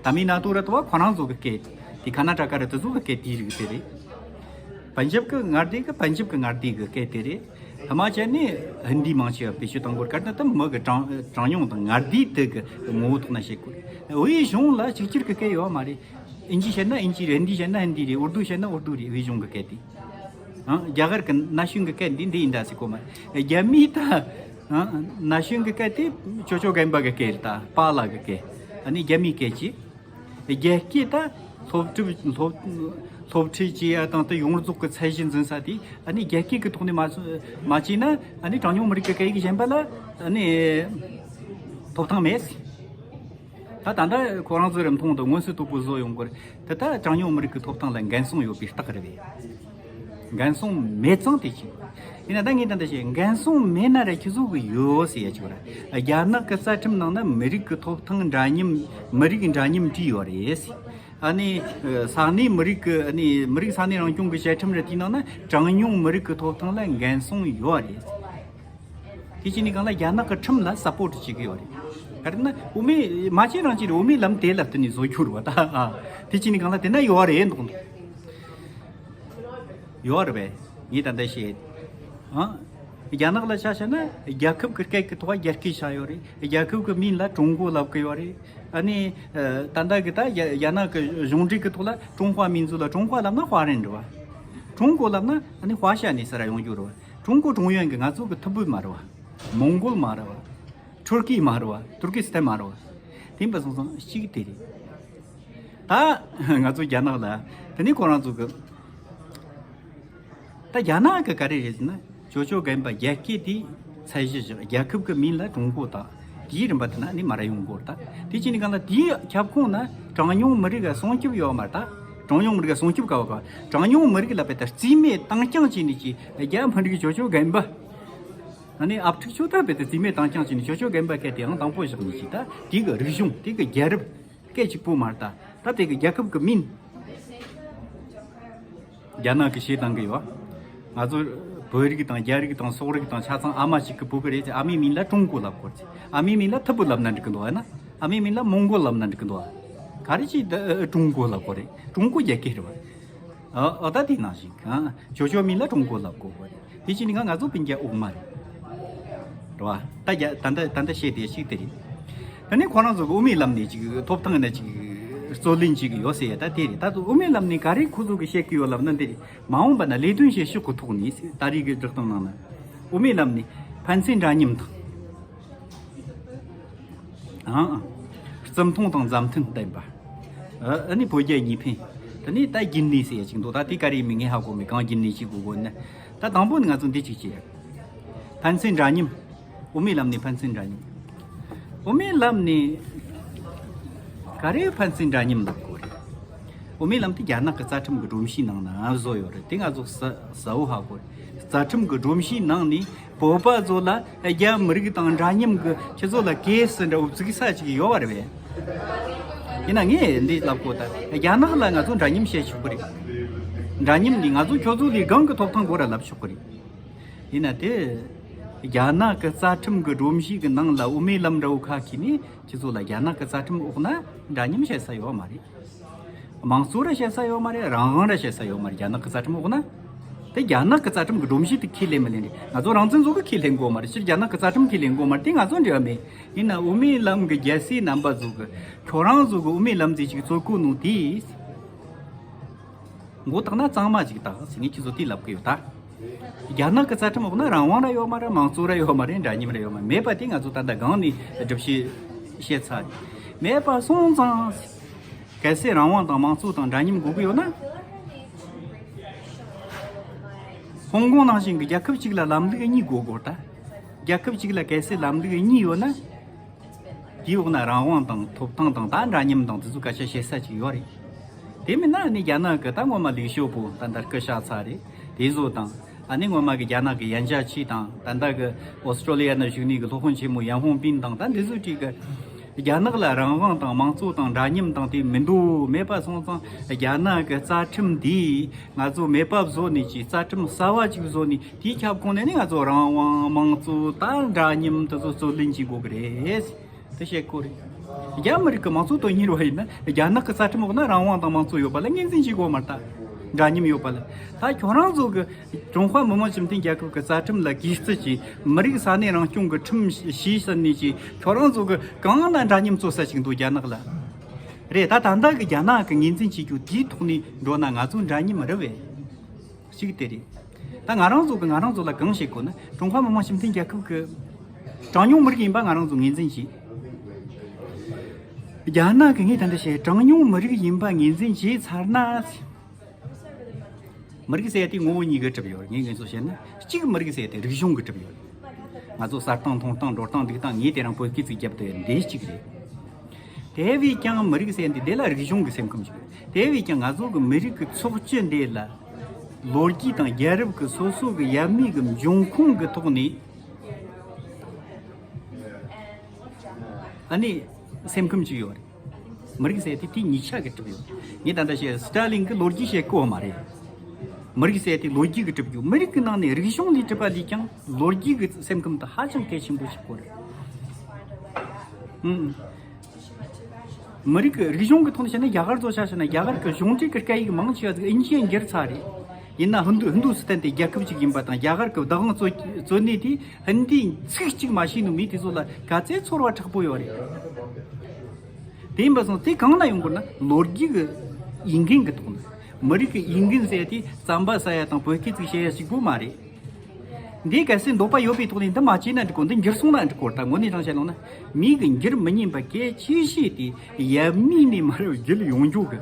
ཏ་མིལ་ནཱ་ཏུ་ར་དུ་བ་ཁོ་རང་ཚོ་གི་སྐད། དེ་ཁ་ན་ཊ་ཀ་ར་དེ་ཚོ་གི་སྐད་དེའི་རིགས་དེ་རེད། པན་ཇབ་གི་མངའ་སྡེ་གི་པན་ཇབ་གི་མངའ་སྡེ་གི་སྐད་དེ་རེད། ཧི་མ་ཅལ་ནི་ཧིན་དི་མང་ཆེ་བ་བེད་སྤྱོད་གཏོང་དགོས་གལ་ཏེ་ད་མི་གི་གྲངས་གྲངས་ཉུང་དང་མངའ་སྡེ་དེ་གི་ངོ་བོ་ཐོག་ན་བཤད་དགོས། དབུས་གཞུང་ལ་གཅིག་གྱུར་གི་སྐད་ཡོད་མ་རེད། ཨིན་ཇི་བཤད་ན་ཨིན་ཇི་རེད། ཧིན་དི་བཤད་ན་ཧིན་དི་རེད། ཨུར་དུ་བཤད་ན་ཨུར་དུ་རེད། དབུས་གཞུང་གི་སྐད་དེ། ཨང་། རྒྱ་གར་གི་ན་གཞོན་གི་སྐད་འདི་འདི་ཡིན་ད་ཟེར་གོ་མ་རེད། རྒྱ་མིའི་ད། ཨང་། ན་གཞོན་གི་སྐད་དེ་ཅོ་ཅོ་རྒན་པ་གི་སྐད་རེད། ད་པཱ་ལགས་གི་སྐད། ཨ་ནི་རྒྱ་མིའི་སྐད་ཅིག་རྒྱ་སྐད་ད་སློབ་ཁྲིད་སློབ་སློབ་ཁྲིད་བྱེད་ཡ་དང་དེ་ཡོངས་རྫོགས་ཀྱི་ཚད་གཞི་འཛིན་ས་དེ་ཨ་ནི་རྒྱ་སྐད་ཀྱི་ཐོག་ནས་མ་མ་བྱས་ན་ཨ་ནི་གྲངས་ཉུང་མི་རིགས་ཀྱི་སྐད་ཡིག་གཞན་པ་ལ་ཨ་ནི་ཐོབ་ཐང་མེད། ད་ད་ལྟ་ཁོ་རང་ཚོ་རིམ་ཐོང་དུ་མངོན་གསལ་དོད་པོ་བཟོ་ཡོང་གི་རེད། དེ་ད་གྲངས་ཉུང་མི་རིགས་ཀྱི་ཐོབ་ཐང་ལ་འགན་སྲུང་ཡོད་པའི་རྟགས་རེད་པས། འགན་སྲུང་མེད་ཙང་དེ་བྱེད་དགོས། ཡིན་ན་ད་ངས་ད་ལྟ་བཤད་འགན་སྲུང་མེད་ན་ར་ཁྱེད་ཚོ་གི་ཡོད་ཟེར་ཡ་ཅིག་ར། རྒྱ་ནག་གི་རྩ་ཁྲིམས་ནང་ན་མི་རིགས་ཀྱི་ཐོབ་ཐང་འདྲ་མཉམ། མི་རིགས་འདྲ་མཉམ་བྲིས་ཡོད་རེད་ཟེར། ཨ་ནི་ས་གནས་མི་རིགས་ཀྱི། ཨ་ནི་མི་རིགས་ས་གནས་རང་སྐྱོང་གི་བཅའ་ཁྲིམས་རེད། དེའི་ནང་ན་གྲངས་ཉུང་མི་རིགས་ཀྱི་ཐོབ་ཐང་ལ་འགན་སྲུང་ཡོད་རེད། དེ་བྱས་ནས་གང་ལ་རྒྱ་ནག་གི་ཁྲིམས་ལ་སཔོར་ཊི་བྱེད་ཀྱི་ཡོད་རེད། ག་རེ་ན་དབུ་མའི་མ་བྱས་རང་བྱས་རེད། དབུ་མའི་ལམ་དེ་ལ་བསྟུན་ནས་བཟོ་རྒྱུ་རེད་བ་ད། ཨ། དེ་བྱས་ནས་གང་ལ་དེ་ན་ཡོད་རེད་འདུག་ཡོད་རེད་པས། ངས་ད་ལྟ་བཤད། ཨ། རྒྱ་ནག་ལ་ཆ་བཞག་ན་རྒྱལ་ཁབ་ཀྱི་སྐད་ཀྱི་ཐོག་རྒྱ་སྐད་བཞག་ཡོད་རེད། རྒྱལ་ཁབ་ཀྱི་མིང་ལ་ཀྲུང་གོ་ལབ་ཀྱི་ཡོད་རེད། ཨ་ནི་ད་ལྟ་གི་ད་རྒྱ་རྒྱ་ནག་གི་གཞུང་འབྲེལ་གྱི་ཐོག་ལ་ཀྲུང་ཧྭ་མིང་ཚོ་ལ། ཀྲུང་ཧྭ་ལབ་ན་ཧྭ་རན་རེད་བ། ཀྲུང་གོ་ལབ་ན་ཨ་ནི་ཧྭ་ཤ་ནས་ཟེར་ར་ཡོང་རྒྱུ་རེད་བ། ཀྲུང་གོ་ཀྲུང་ཡོན་གྱི་ང་ཚོ་གི་ཐུ་བྷོད་མ་རེད་བ། མོང་གོལ་མ་རེད་བ། ཐུར་ཀི་མ་རེད་བ། ཐུར་ཀི་སི་ཐན་མ་རེད་བ། དེ་ཡིན་པ་སོང་ཙང་གཅིག་དེ་རེད། ད་ང་ཚོ་རྒྱ་ནག་ལ་དེ་ནས་ཁོ་རང་ཚོ་གི། ད་རྒྱ་ནག་གི་ག་རེ་རེད་ཟེར་ན། ཅོ་ཅོ་རྒན་པ་རྒྱ་སྐད་དེ་ཚད་གཞི་བཞག་རྒྱལ་ཁབ་ཀྱི་མིང་ལ་ཀྲུང་གོ་དང་དེའི་རིམ་པ་དེ་ན་ནི་མ་ར་ཡོང་གོ་རེད། ད་དེ་བྱས་ནས་གང་ལ་དེའི་ཁྱབ་ཁོངས་ན་གྲངས་ཉུང་མི་རིགས་སྲུང་སྐྱོབ་ཡོད་མ་རེད། ད་གྲངས་ཉུང་མི་རིགས་སྲུང་སྐྱོབ་ག་བ་ག་གྲངས་ཉུང་མི་རིགས་ལ་བས་ད་རྩིས་མེད་བཏང་རྐྱང་བྱས་ནས་ཀྱི་རྒྱ་མི་རིགས་ཅོ་ཅོ་རྒན་པ། ཨ་ནི་ཨབ་ཕྲུག་ཆོ་ད་བས་ད་རྩིས་མེད་བཏང་རྐྱང་བྱས་ནས་ཅོ་ཅོ་རྒན་པ་སྐད་དེའང་དང་པོ་བཞག་ནས་ཀྱི་ད་དེ་གི་རིག་གཞུང་། དེ་གི་རྒྱལ་རབས། སྐད་གཅིག་པོ་མ་རེད། ད་ད་དེ་གི་རྒྱལ་ཁབ་ཀྱི་མིང་རྒྱ་ནག་གི་བྱས་བཏང་གི་ཡོད། ང་ཚོ་བོད་རིགས་དང་རྒྱ་རིགས་དང་སོག་རིགས་དང་ཆ་ཚང་ཨ་མ་གཅིག་གི་བུ་གི་རེད་ཟེར། ཨ་མའི་མིང་ལ་ཀྲུང་གོ་ལབ་དགོས་ཟེར། ཨ་མའི་མིང་ལ་ཐུ་བྷོད་ལབ་ན་འགྲིག་གི་འདུག་ཨ་ན་ཨ་མའི་མིང་ལ་མོང་གོལ་ལབ་ན་འགྲིག་གི་འདུག་ག་རེ་བྱས་ད་ཀྲུང་གོ་ལབ་དགོས་རེད། ཀྲུང་གོ་རྒྱ་སྐད་རེད་བ། ཨ་ཨ་ད་དེ་ནང་བཞིན་གང་ཅོ་ཅོ་མིང་ལ་ཀྲུང་གོ་ལབ་དགོས་པ་རེད། དེ་བྱས་ནས་ང་ང་ཚོ་སྤུན་ཀྱག་དབུ་མ་རེད། རེད་བ། ད་རྒྱ་ད་ལྟ་ད་ལྟ་བཤད་དེ་ཞིག་དེ་རེད། ད་ནི་ཁོ་རང་ཚོ་གི་དབུ་མའི་ལམ་ནས་ཅིག་ཐོབ་ཐང་ནས་ཅིག་རྩོད་ལེན་བྱེད་ཀྱི་ཡོད་ཟེར་ཡ་ད་དེ་རེད། ད་དུང་དབུ་མའི་ལམ་ནས་ག་རེ་ཁོ་ཚོ་གི་བཤད་ཀྱི་ཡོད་ལབ་ན་འདི་རེད། མ་འོངས་པ་ན་ལས་དོན་བྱེད་ཕྱོགས་ཀྱི་ཐོག་ནས་ད་རེས་ཀྱི་བསྒྲགས་གཏམ་ནང་ན་དབུ་མའི་ལམ་ནས་ཕན་ཚུན་འདྲ་མཉམ་དང་། ཨང་། བརྩི་མཐོང་དང་མཛའ་མཐུན་ལྡན་པ། ཨ་ནི་བོད་རྒྱ་གཉིས་ཕན། དེ་ནས་ད་རྒྱུན་གནས་ཟེར་ཡ་ཅིག་འདུག་ད་དེ་ག་རེ་ཡིན་མིན་ངས་ཧ་གོ་མེད། གང་རྒྱུན་གནས་བྱེད་དགོས་དགོས་ན། ད་དང་པོ་ནི་ང་ཚོ་འདི་ཅིག་བྱེད། ཕན་ཚུན་འདྲ་མཉམ། དབུ་མའི་ལམ་ནས་ཕན་ཚུན་འདྲ་མཉམ། དབུ་མའི་ལམ་ནས་ག་རེ་ཕན་ཚུན་འདྲ་མཉམ་ལབ་དགོས་རེད། དབུ་མའི་ལམ་དེ་རྒྱ་ནག་གི་རྩ་ཁྲིམས་ཀྱི་སྒྲོམ་གཞིའི་ནང་ན་བཟོ་ཡོད་རེད། དེ་ང་ཚོ་གསལ་གསལ་བོ་ཧ་གོ་རེད། རྩ་ཁྲིམས་ཀྱི་སྒྲོམ་གཞིའི་ནང་ནས་བོད་པ་ཚོ་ལ་རྒྱ་མི་རིགས་དང་འདྲ་མཉམ་གྱི་ཁྱེད་ཚོ་ལ་གེ་སི་འདྲ་བོ་བཙུགས་ས་ཅིག་ཡོད་པ་རེད་པས། ཡིན་ན་ངས་འདི་ལབ་གོ་ད་རྒྱ་ནག་ལ་ང་ཚོ་འདྲ་མཉམ་བཤད་ཆོག་གི་རེད། འདྲ་མཉམ་འདི་ང་ཚོ་ཁྱོད་ཚོ་ལས་གང་གི་ཐོབ་ཐང་དགོས་ར་ལབ་ཆོག་གི་རེད། ཡིན་ན་དེ་རྒྱ་ནག་གི་རྩ་ཁྲིམས་ཀྱི་སྒྲོམ་གཞི་གི་ནང་ལ་དབུ་མའི་ལམ་འདྲ་བོ་ཁ་ཁྱེར་ནས་ཁྱེད་ཚོ་ལ་རྒྱ་ནག་གི་རྩ་ཁྲིམས་འོག་ན་འདྲ་མཉམ་བཤད་ས་ཡོད་མ་རེད། དམངས་གཙོ་ར་བཤད་ས་ཡོད་མ་རེད། རང་དབང་ར་བཤད་ས་ཡོད་མ་རེད། རྒྱ་ནག་གི་རྩ་ཁྲིམས་འོག་ན། དེ་རྒྱ་ནག་གི་རྩ་ཁྲིམས་ཀྱི་སྒྲོམ་གཞི་དེ་ཁས་ལེན་མི་ལེན་རེད། ང་ཚོ་རང་བཙན་ཚོ་གི་ཁས་ལེན་དགོས་མ་རེད། སྤྱིར་རྒྱ་ནག་གི་རྩ་ཁྲིམས་ཁས་ལེན་དགོས་མ་རེད། དེ་ང་ཚོ་འབྲེལ་བ་མེད། ཡིན་ན་དབུ་མའི་ལམ་གྱི་རྒྱལ་སྲས་རྣམ་པ་ཚོ་གི་ཁྱོད་རང་ཚོ་གི་དབུ་མའི་ལམ་ཟེར་ཅིག་བཙུགས་གོ་ནོ་དེ། མགོ་བཏགས་ན་གཙང་མ་ཅིག་བཏགས་ཟེར་ངས་ཁྱེད་ཚོ་དེ་ལབ་གི་ཡོད་ད། རྒྱ་ནག་གི་རྩ་ཁྲིམས་འོག་ན་རང་དབང་ར་ཡོད་མ་རེད། དམངས་གཙོ་ར་ཡོད་མ་རེད། འདྲ་མཉམ་ར་ཡོད་མ་རེད། མེད་པ་དེ་ང་ཚོ་ད་ལྟ་སྒང་ནས་སྒྲུབ་བྱེད་བཤད་ཚར་རེད། མེད་པ་སོང་ཙང་། གལ་སྲིད་རང་དབང་དང་དམངས་གཙོ་དང་འདྲ་མཉམ་དགོས་ཀྱི་ཡོད་ན། ཧོང་ཀོང་ནང་བཞིན་གྱི་རྒྱལ་ཁབ་གཅིག་ལ་ལམ་ལུགས་གཉིས་དགོས་དགོས་ད། རྒྱལ་ཁབ་གཅིག་ལ་གལ་སྲིད་ལམ་ལུགས་གཉིས་ཡོད་ན། དེའི་འོག་ན་རང་དབང་དང་ཐོབ་ཐང་དང་ད་འདྲ་མཉམ་དང་དེ་ཚོ་སྐད་ཆ་བཤད་ས་ཅིག་ཡོད་རེད། དེ་མིན་ན་ནི་རྒྱ་ནག་གི་ད་སྔོན་མ་ལིག་ཞོ་པོ་ད་ལྟ་སྐུ་གཤེགས་ཚར་རེད། དེ་ཚོ་དང་། ཨ་ནི་སྔོན་མ་གི་རྒྱ་ནག་གི་ཡན་ཅཱ་ཆི་དང་ད་ལྟ་གི་ཨོ་སི་ཀྲོ་ལི་ཡ་ན་བཞུགས་ནས་གི་སློབ་དཔོན་ཆེན་མོ་ཡན་ཧོང་པིན་དང་ད་འདི་ཚོ་གཅིག་གི། རྒྱ་ནག་ལ་རང་དབང་དང་དམངས་གཙོ་དང་འདྲ་མཉམ་དང་དེ་མི་འདུག་མེད་པ་སོང་ཙང་རྒྱ་ནག་གི་རྩ་ཁྲིམས་འདིས་ང་ཚོ་མེད་པ་བཟོ་ནས་ཀྱི་རྩ་ཁྲིམས་གསར་བ་ཅིག་བཟོ་ནས་དེའི་ཁྱབ་ཁོངས་ནས་ནི་ང་ཚོ་རང་དབང་དམངས་གཙོ་དང་འདྲ་མཉམ་དེ་ཚོ་རྩོད་ལེན་བྱེད་དགོས་ཀྱི་རེད། དེ་བཤད་དགོས་རེད། རྒྱ་མི་རིགས་ཀྱི་དམངས་གཙོ་དོན་གཉེར་བ་ཡིན་ན་རྒྱ་ནག་གི་རྩ་ཁྲིམས་འོག་ན་རང་དབང་དང་དམངས་གཙོ་ཡོད་པ་ལ་ངོས་འཛིན་བྱེད་དགོས་མ་རེད་ད། འདྲ་མཉམ་ཡོད་པ་ལ། ད་ཁྱོད་རང་ཚོ་གི་ཀྲུང་ཧྭ་མི་དམངས་སྤྱི་མཐུན་རྒྱལ་ཁབ་ཀྱི་རྩ་ཁྲིམས་ལ་གུས་བརྩི་གྱིས་མི་རིགས་ས་གནས་རང་སྐྱོང་གི་ཁྲིམས་ཞིག་ཟིན་ནས་ཀྱིས་ཁྱོད་རང་ཚོ་གི་གང་ན་འདྲ་མཉམ་རྩོད་ས་ཞིག་འདུག་རྒྱ་ནག་ལ། རེད་ད། ད་ལྟ་གི་རྒྱ་ནག་གི་ངོས་འཛིན་བྱེད་རྒྱུ་དེའི་ཐོག་ནས་འགྲོ་ན་ང་ཚོ་འདྲ་མཉམ་རེད་བས། གཅིག་དེ་རེད། ད་ང་རང་ཚོ་གི་ང་རང་ཚོ་ལ་གང་བྱེད་དགོས་ན་ཀྲུང་ཧྭ་མི་དམངས་སྤྱི་མཐུན་རྒྱལ་ཁབ་ཀྱི་གྲངས་ཉུང་མི་རིགས་ཡིན་པ་ང་རང་ཚོ་ངོས་འཛིན་བྱེད། རྒྱ་ནག་གི་ངས་ད་འདི་བཤད་གྲངས་ཉུང་མི་རིགས་ཡིན་པ་ངོས་འཛིན་བྱས་ཚར་ན། མི་རིགས་ཟེར་ཡ་དེ་ངོ་བོ་གཉིས་ཀྱིས་གྲུབ་ཡོད་རེད། ངས་ངས་ཚོ་བཤད་ན་གཅིག་མི་རིགས་ཟེར་ཡ་དེ་རིག་གཞུང་གིས་གྲུབ་ཡོད་རེད། ང་ཚོ་ཟ་སྟངས་འཐུང་སྟངས་འགྲོ་སྟངས་འདུག་སྟངས་ངས་དེ་རིང་བོད་སྐད་ཅིག་བརྒྱབ་བསྡད་ཡོད་འདི་གཅིག་རེད། དེ་བས་ཀྱང་མི་རིགས་ཟེར་ཡ་འདི་དེ་ལ་རིག་གཞུང་གི་སེམས་ཁམས་ཤིག་རེད། དེ་བས་ཀྱང་ང་ཚོ་གི་མི་རིགས་ཀྱི་ཚོགས་སྤྱི་འདི་ལ་ ལོ་རྒྱུས་དང་རྒྱལ་རབས་ཀྱི་སོ་སོ་གི་ཡབ་མེས་ཀྱི་འབྱུང་ཁུངས་ཀྱི་ཐོག་ནས་ཨ་ནི་སེམས་ཁམས་ཅིག་ཡོད་རེད། མི་རིགས་ཟེར་དེ་དེ་གཉིས་ཆ་གི་གྲུབ་ཡོད། ངས་ད་ལྟ་བཤད་སི་ཏཱ་ལིན་གྱི་ལོ་རྒྱུས་བཤད་གོ་བ་མ་རེད། མི་རིགས་ཟེར་དེ་ལོ་རྒྱུས་ཀྱི་གྲུབ་རྒྱུ། མི་རིགས་ཀྱི་ནང་ནས་རིག་གཞུང་ལས་གྲུབ་པ་ལས་ཀྱང་ལོ་རྒྱུས་ཀྱི་སེམས་ཁམས་དེ་ཧ་ཅང་གལ་ཆེན་པོ་ཞིག་གོ་རེད། ཨང་། མི་རིགས་ཀྱི་རིག་གཞུང་གི་ཐོག་ནས་བཤད་ན། རྒྱ་གར་ཚོ་ཆ་བཞག་ན། རྒྱ་གར་གྱི་གཞུང་འབྲེལ་གྱི་སྐད་ཡིག་མང་ཆེ་བ་ཟིག་ཨིན་ཇིའི་འགྱུར་ཚར་རེད། ཡིན་ན་ཧིན་དུ་ཧིན་དུ་སི་ཐན་དེ་རྒྱལ་ཁབ་ཅིག་ཡིན་པ་དང་། རྒྱ་གར་གྱི་བདག་དབང་རྩོད་རྩོད་གནས་དེ་ཧིན་དིའི་ཚིག་གཅིག་མ་ཤེས་ནོ་མི་དེ་ཚོ་ལ་ག་ཚད་ཚོར་བ་དྲག་པོ་ཡོད་རེད། དེ་ཡིན་པ་སོང་དེ་གང་ན་ཡོང་དགོས་ན། ལོ་རྒྱུས་ཀྱི་ཡིག་འགན་གྱི་ཐོག་ནས། མི་རིགས་ཀྱི་ཡིག་འགན་ཟེར་དེ་རྩམ་པ་ཟ་ཡ་དང་བོད་སྐད་ཅིག་བཤད་ཡ་ཞིག་པོ་མ་རེད། འདི་གལ་སྲིད་འདོད་པ་ཡོད་པའི་ཐོག་ནས་འདི་མ་བྱས་ན་འགྲིག་གོ། འདི་འགྱུར་སོང་ན་འགྲིག་གོ། ད་དངོས་གནས་དྲང་བཤད་ལོང་ན། མི་གི་འགྱུར་མི་ཉན་པ་གལ་ཆེ་ཤོས་དེ་ཡབ་མེས་ནས་མར་བརྒྱུད་ཡོང་རྒྱུ་གི།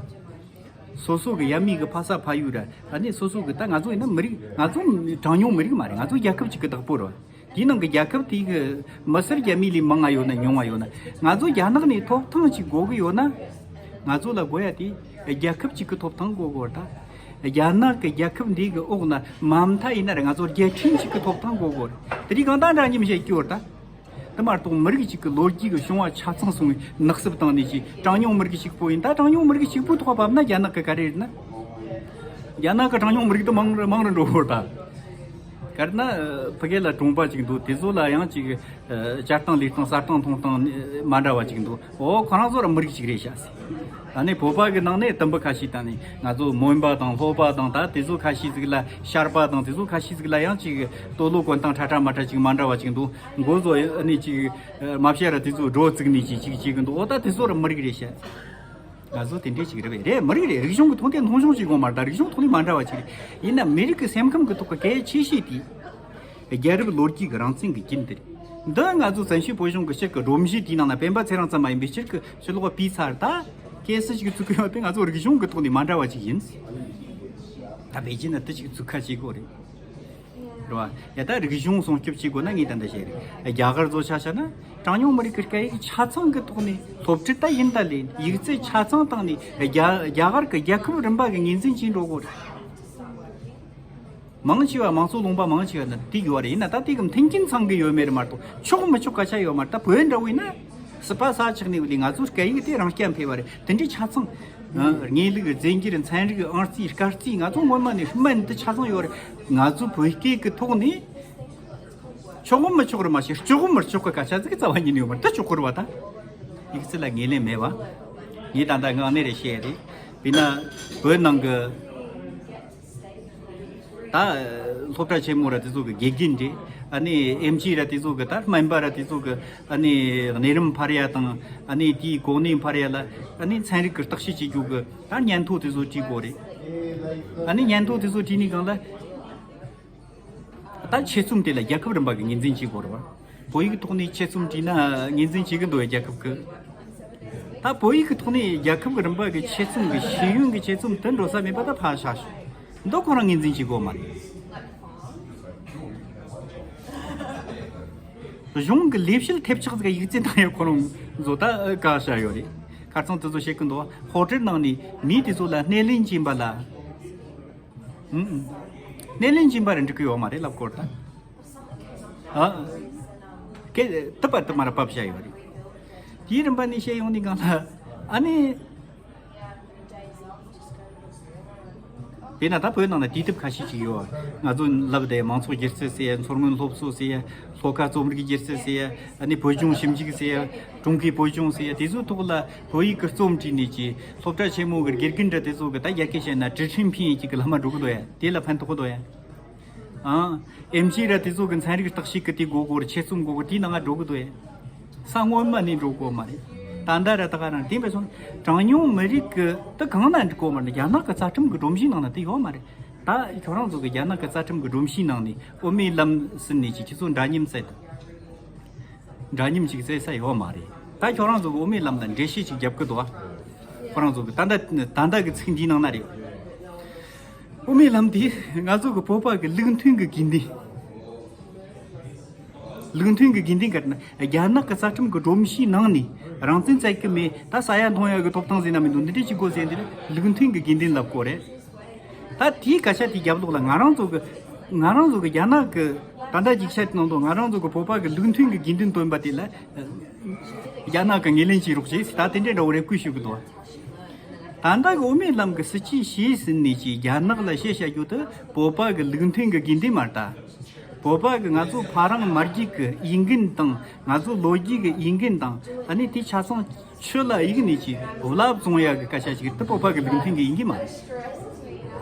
སོ་སོ་གི་ཡབ་མེས་གི་ཕ་ས་ཕ་ཡུལ་ར། ཨ་ནི་སོ་སོ་གི། ད་ང་ཚོ་ཡིན་ན་མི་རིགས། ང་ཚོ་གྲངས་ཉུང་མི་རིགས་མ་རེད། ང་ཚོ་རྒྱལ་ཁབ་ཅིག་གི་བདག་པོ་རེད། དེའི་ནང་གི་རྒྱལ་ཁབ་དེ་གི་མི་སེར་རྒྱ་མི་ལས་མང་ང་ཡོད་ན་ཉུང་ང་ཡོད་ན། ང་ཚོ་རྒྱ་ནག་ནས་ཐོབ་ཐང་ཅིག་དགོས་གི་ཡོད་ན། ང་ཚོ་ལ་དགོས་ཡ་དེ་རྒྱལ་ཁབ་ཅིག་གི་ཐོབ་ཐང་དགོས་གོ་ར། ད་རྒྱ་ནག་གི་རྒྱལ་ཁབ་འདི་གི་འོག་ན་མ་མཐའ་ཡིན་ན་ར་ང་ཚོ་རྒྱལ་ཕྲན་ཅིག་གི་ཐོབ་ཐང་དགོས་གོ་ར། དེ་རིགས་གང་ལྟར་འདྲ་མཉམ་བཤད་རྒྱུ་ར། ད་དེ་མ་གཏོགས་མི་རིགས་གཅིག་གི་ལོ་རྒྱུས་ཀྱི་བྱུང་བ་ཆ་ཚང་སོང་བའི་ནགས་གསེབ་སྟེང་ནས་ཅིག་གྲངས་ཉུང་མི་རིགས་གཅིག་པོ་ཡིན། ད་གྲངས་ཉུང་མི་རིགས་གཅིག་པོའི་ཐོག་བབས་ན་རྒྱ་ནག་གི་ག་རེ་རེད་ན། རྒྱ་ནག་གི་གྲངས་ཉུང་མི་རིགས་དེ་མང་རུ་མང་རུ་འགྲོ་གི་ཡོད་རེད་ད། ག་རེ་ན། ཕ་གི་ལ་གྲོང་པ་ཅིག་འདུག་དེ་ཚོ་ལ་ཡང་ཅིག་ཨ་བྱ་སྟངས་ལས་སྟངས་ཟ་སྟངས་འཐུང་སྟངས་མ་འདྲ་བ་ཅིག་འདུག་འོ་ཁོ་རང་ཚོ་ར་མི་རིགས་ཅིག་རེད་ཤག་ཟེར། ཨ་ནི་བོད་པ་གི་ནང་ནས་དུམ་བུ་ཁ་ཤས་དང་ནི། ང་ཚོ་མོན་པ་དང་ལྷོ་པ་དང་། ད་དེ་ཚོ་ཁ་ཤས་ཟིག་ལ། ཤར་པ་དང་དེ་ཚོ་ཁ་ཤས་ཟིག་ལ་ཡང་ཅིག་ལྟོ་ལོ་གོན་སྟངས་ཁྲ་ཁྲ་མ་ཁྲ་ཅིག་མ་འདྲ་བ་ཅིག་འདུག་མགོ་ཚོ་ཨ་ནི་ཅིག་མ་བཤད་ར་དེ་ཚོ་སྒྲོ་བཙུགས་ནས་ཅིག་ཅིག་བྱེད་གི་འདུག་འོ་ད་དེ་ཚོ་ར་མི་རིགས་རེད་ཤག་ང་ཚོ་དེ་འདྲས་ཅིག་རེད་པས། རེད། མི་རིགས་རེད། རིག་གཞུང་གི་ཐོག་ནས་སྣང་ཆུང་ཅིག་དགོས་མ་རེད། ད་རིག་གཞུང་ཐོག་ནས་མ་འདྲ་བ་ཅིག་རེད། ཡིན་ན་མི་རིགས་ཀྱི་སེམས་ཁམས་ཀྱི་ཐོག་གི་གལ་ཆེ་ཤོས་དེ་རྒྱལ་རབས་ལོ་རྒྱུས་ཀྱི་རང་བཙན་གྱི་རྒྱུན་དེ་རེད། འདི་ང་ཚོ་བཙན་བྱོལ་བོད་གཞུང་གི་སྤྱིར་གྱི་སྒྲོམ་གཞི་དེའི་ནང་ན་སྤེན་པ་ཚེ་རིང་ཙམ་མ་ཡིན་པའི་སྤྱིར་གྱི་ཕྱི་ལོགས་པ་སྤུས་ཚར། ད་གལ་སྲིད་ཅིག་བཙུགས་ཀྱི་ཡོད་པས་ང་ཚོ་རིག་གཞུང་གི་ཐོག་ནས་མ་འདྲ་བ་ཅིག་ཡིན། ད་པེ་ཅིན་ན་དེ་ཅིག་བཙུགས་ཁ་བྱེད་དགོས་རེད། རེད་བ། ཡ་ད་རིག་གཞུང་སྲུང་སྐྱོབ་བྱེད་དགོས་ན་ངས་ད་ལྟ་བཤད་རེད། རྒྱ་གར་ཚོ་ཆ་བཞག་ན་གྲངས་ཉུང་མི་རིགས་ཀྱི་སྐད་ཡིག་ཆ་ཚང་གི་ཐོག་ནས་སློབ་ཁྲིད་ད་ཡིན་ད་ལེན། ཡིག་རྩལ་ཆ་ཚང་བཏང་ནས་རྒྱ་རྒྱ་གར་གྱི་རྒྱལ་ཁབ་རིམ་པ་གི་ངོས་འཛིན་བྱེད་འགྲོ་དགོས་རེད། མང་ཆེ་བ་མང་གཙོ་ལུང་པ་མང་ཆེ་བ་ན་དེ་ཡོད་རེད། ཡིན་ན་ད་དེ་གི་མཐུན་རྐྱེན་ཚང་གི་ཡོད་མེད་རེད་མ་གཏོགས་ཆོག་མི་ཆོག་སྐད་ཆ་ཡོད་མ་རེད། ད་བོད་འདྲ་བོ་ཡིན་ན་སྲིད་པ་ས་ཆགས་ནས་བ་ལས་ང་ཚོའི་སྐད་ཡིག་དེ་རང་རྐྱ་འཕེར་བ་རེད། དེ་འདྲའི་ཆ་ཚང་། ཨ། དངོས་ལུགས་རྫས་འགྱུར་ཚན་རིག་ཨང་རྩིས་སྐར་རྩིས་ང་ཚོ་སྔོན་མ་ནས་སྨན་འདི་ཆ་ཚང་ཡོད་རེད། ང་ཚོ་བོད་སྐད་ཀྱི་ཐོག་ནས་ཆོག་གི་མི་ཆོག་རེད་མ་གཏོགས་ཆོག་གི་མི་ཆོག་གི་སྐད་ཆ་ཟིག་རྩ་བ་ཉིད་ནས་ཡོད་མ་རེད། ད་ཆོག་གི་རེད་བ། ད་ཡིག་རྩིས་ལ་ངོས་ལེན་མེད་བ། ངས་ད་ལྟ་ངག་ནས་རེ་བཤད་རེད། དཔེར་ན་བོད་ནང་གི་ད་སློབ་གྲྭ་ཆེན་མོ་ར་དེ་ཚོ་གི་དགེ་རྒན་རེད། ཨ་ནི་ཨེམ་ཆི་ར་དེ་ཚོ་གི། ད་སྨན་པ་ར་དེ་ཚོ་གི་ཨ་ནི་གནས་རིམ་འཕར་ཡ་དང་། ཨ་ནི་དེའི་གོ་གནས་འཕར་ཡ་ལ་ཨ་ནི་ཚན་རིག་གི་བརྟག་དཔྱད་བྱེད་རྒྱུ་གི་ད་སྙན་ཐོ་དེ་ཚོ་བྲིས་དགོས་རེད། ཨ་ནི་སྙན་ཐོ་དེ་ཚོ་བྲིས་ནས་གང་ལ། ད་ཆེད་རྩོམ་དེ་ལ་རྒྱལ་ཁབ་རིམ་པ་གི་ངོས་འཛིན་བྱེད་དགོས་རེད་བ། བོད་ཡིག་ཐོག་ནས་ཆེད་རྩོམ་བྲིས་ན་ངོས་འཛིན་བྱེད་གི་འདུག་རྒྱལ་ཁབ་གི། ད་བོད་ཡིག་གི་ཐོག་ནས་རྒྱལ་ཁབ་གི་རིམ་པ་གི་ཆེད་རྩོམ་གི་ཤེས་ཡོན་གི་ཆེད་རྩོམ་དེ་འགྲོ་ས་མེད་པ་ད་ཕར་བཞག་ཤོག་འདི་ཁོ་རང་ངོས་འཛིན་བྱེད་དགོས་མ་རེད། གཞུང་གི་ལས་བྱེད་ཐེབས་ཆག་ཟིག་ཡིག་རྩིས་བཏང་ཡོད། ཁོ་རང་ཚོ་ད་བཀའ་བཞག་ཡོད་རེད། ཁ་རྩང་དེ་ཚོ་བཤད་གི་འདུག་ཧོ་ཊེལ་ནང་ནས་མི་དེ་ཚོ་ལ་སྣེ་ལེན་བྱིན་པ་ལ། ཨང་། སྣེ་ལེན་བྱིན་པ་རེད། འགྲིག་གི་ཡོད་མ་རེད་ལབ་སྐོར་ད། ཨ། སྐད་དུ་པར་དུ་མར་ཕབ་བྱ་ཡོད་རེད། དེའི་རིམ་པ་ནས་བཤད་ཡོང་ནས་གང་ལ། ཨ་ནི། དེས་ན་ད་བོད་ནང་ལ་དུས་དེབ་ཁ་ཤས་ཅིག་ཡོད། ང་ཚོ་ལབ་དེ་མང་ཚོགས་སྒྱུ་རྩལ་ཟེར་ཡ། མཚོ་སྔོན་སློབ་གསོ་ཟེར་ཡ། ལྷོ་ཁ་རྩོམ་རིག་སྒྱུ་རྩལ་ཟེར་ཡ། ཨ་ནི་བོད་ལྗོངས་ཞིབ་འཇུག་ཟེར་ཡ། ཀྲུང་གོའི་བོད་ལྗོངས་ཟེར་ཡ། དེ་ཚོའི་ཐོག་ལ་བོད་ཡིག་གི་རྩོམ་བྲིས་ནས་ཀྱི་སློབ་གྲྭ་ཆེན་མོ་གི་དགེ་རྒན་འདྲ་དེ་ཚོ་གི་ད་ཡ་གི་བཤད་ན་ཀྲི་ཁྲིན་ཕིན་ཡིན་གཅིག་གི་ལྷག་མ་འགྲོ་གི་འདུག་ཡ། དེ་ལ་ཕན་ཐོགས་གི་འདུག་ཡ། ཨང་། ཨེམ་ཆི་ར་དེ་ཚོ་གི་ཚན་རིག་བརྟག་དཔྱད་གི་དེ་དགོས་གོ་ར། ཆེད་རྩོམ་དགོས་གོ་དེའི་ནང་ང་འགྲོ་གི་འདུག་ཡ། ས་སྔོན་མ་ནས་འགྲོ་གོ་མ་རེད། ད་ལྟ་ར་ད་ག་རང་དེ་འབད་སོང་། གྲངས་ཉུང་མི་རིགས་གི་དེ་གང་ན་འགྲོ་གོ་མ་རེད། རྒྱ་ནག་གི་རྩ་ཁྲིམས་གི་སྒྲོམ་གཞིའི་ནང་ན་དེ་ཡོད་མ་རེད། ད་ཁྱོད་རང་ཚོ་གི་རྒྱ་ནག་གི་རྩ་ཁྲིམས་གི་སྒྲོམ་གཞིའི་ནང་ནས་དབུ་མའི་ལམ་ཟེར་ནས་ཅིག་ཁྱེད་ཚོ་འདྲ་མཉམ་བཙལ་དང་། འདྲ་མཉམ་ཅིག་བཙལ་ས་ཡོད་མ་རེད། ད་ཁྱོད་རང་ཚོ་གི་དབུ་མའི་ལམ་དང་འགྲེལ་བཤད་ཅིག་རྒྱབ་གི་འདུག་ཨ། ཁོ་རང་ཚོ་གི་ད་ལྟ་ད་ལྟ་གི་ཚིག་འདིའི་ནང་ན་རེད། དབུ་མའི་ལམ་དེ་ང་ཚོ་གི་བོད་པ་གི་ལུགས་མཐུན་གི་དགོས་འདུན། ལུགས་མཐུན་གི་དགོས་འདུན་ག་རེ་ན། རྒྱ་ནག་གི་རྩ་ཁྲིམས་གི་སྒྲོམ་གཞིའི་ནང་ནས་རང་བཙན་བཙལ་གི་མེད། ད་ཟ་ཡ་འཐུང་ཡ་གི་ཐོབ་ཐང་ཟེར་ན་མི་འདུག་འདི་འདྲ་ཅིག་དགོས་ཟེར། འདི་ལུགས་མཐུན་གི་དགོས་འདུན་ལབ་དགོས་རེད། ད་དེའི་སྐད་ཆ་དེའི་རྒྱབ་ལོགས་ལ་ང་རང་ཚོ་གི་ང་རང་ཚོ་གི་རྒྱ་ནག་གི་ད་ལྟ་ཅིག་བཤད་ནང་དུ་ང་རང་ཚོ་གི་བོད་པ་གི་ལུགས་མཐུན་གི་དགོས་འདུན་བཏོན་པ་དེ་ལ་རྒྱ་ནག་གི་ངོས་ལེན་བྱེད་རོགས་བྱེད་ཟེར། ད་དེ་འདྲའི་འདྲ་བོ་རེ་སྐུལ་ཞུ་གི་འདུག་ད་ལྟ་གི་དབུ་མའི་ལམ་གི་སྲིད་བྱུས་ཤེས་ཟིན་ནས་ཀྱི་རྒྱ་ནག་ལ་བཤད་བྱ་རྒྱུ་དེ་བོད་པ་གི་ལུགས་མཐུན་གི་དགོས་འདུན་མ་རེད་ད། བོད་པ་གི་ང་ཚོ་ཕ་རང་མ་རྒྱུད་གི་ཡིན་འགན་དང་ང་ཚོ་ལོ་རྒྱུས་གི་ཡིན་འགན་དང་ཨ་ནི་དེ་ཆ་ཚང་ཆུ་ལ་གཡུག་ནས་ཀྱི་བླ་བཙོང་ཡ་གི་སྐད་ཆ་ཞིག་དེ་བོད་པ་གི་ལུགས་མཐུན་གི་ཡིན་གི་མ་རེད།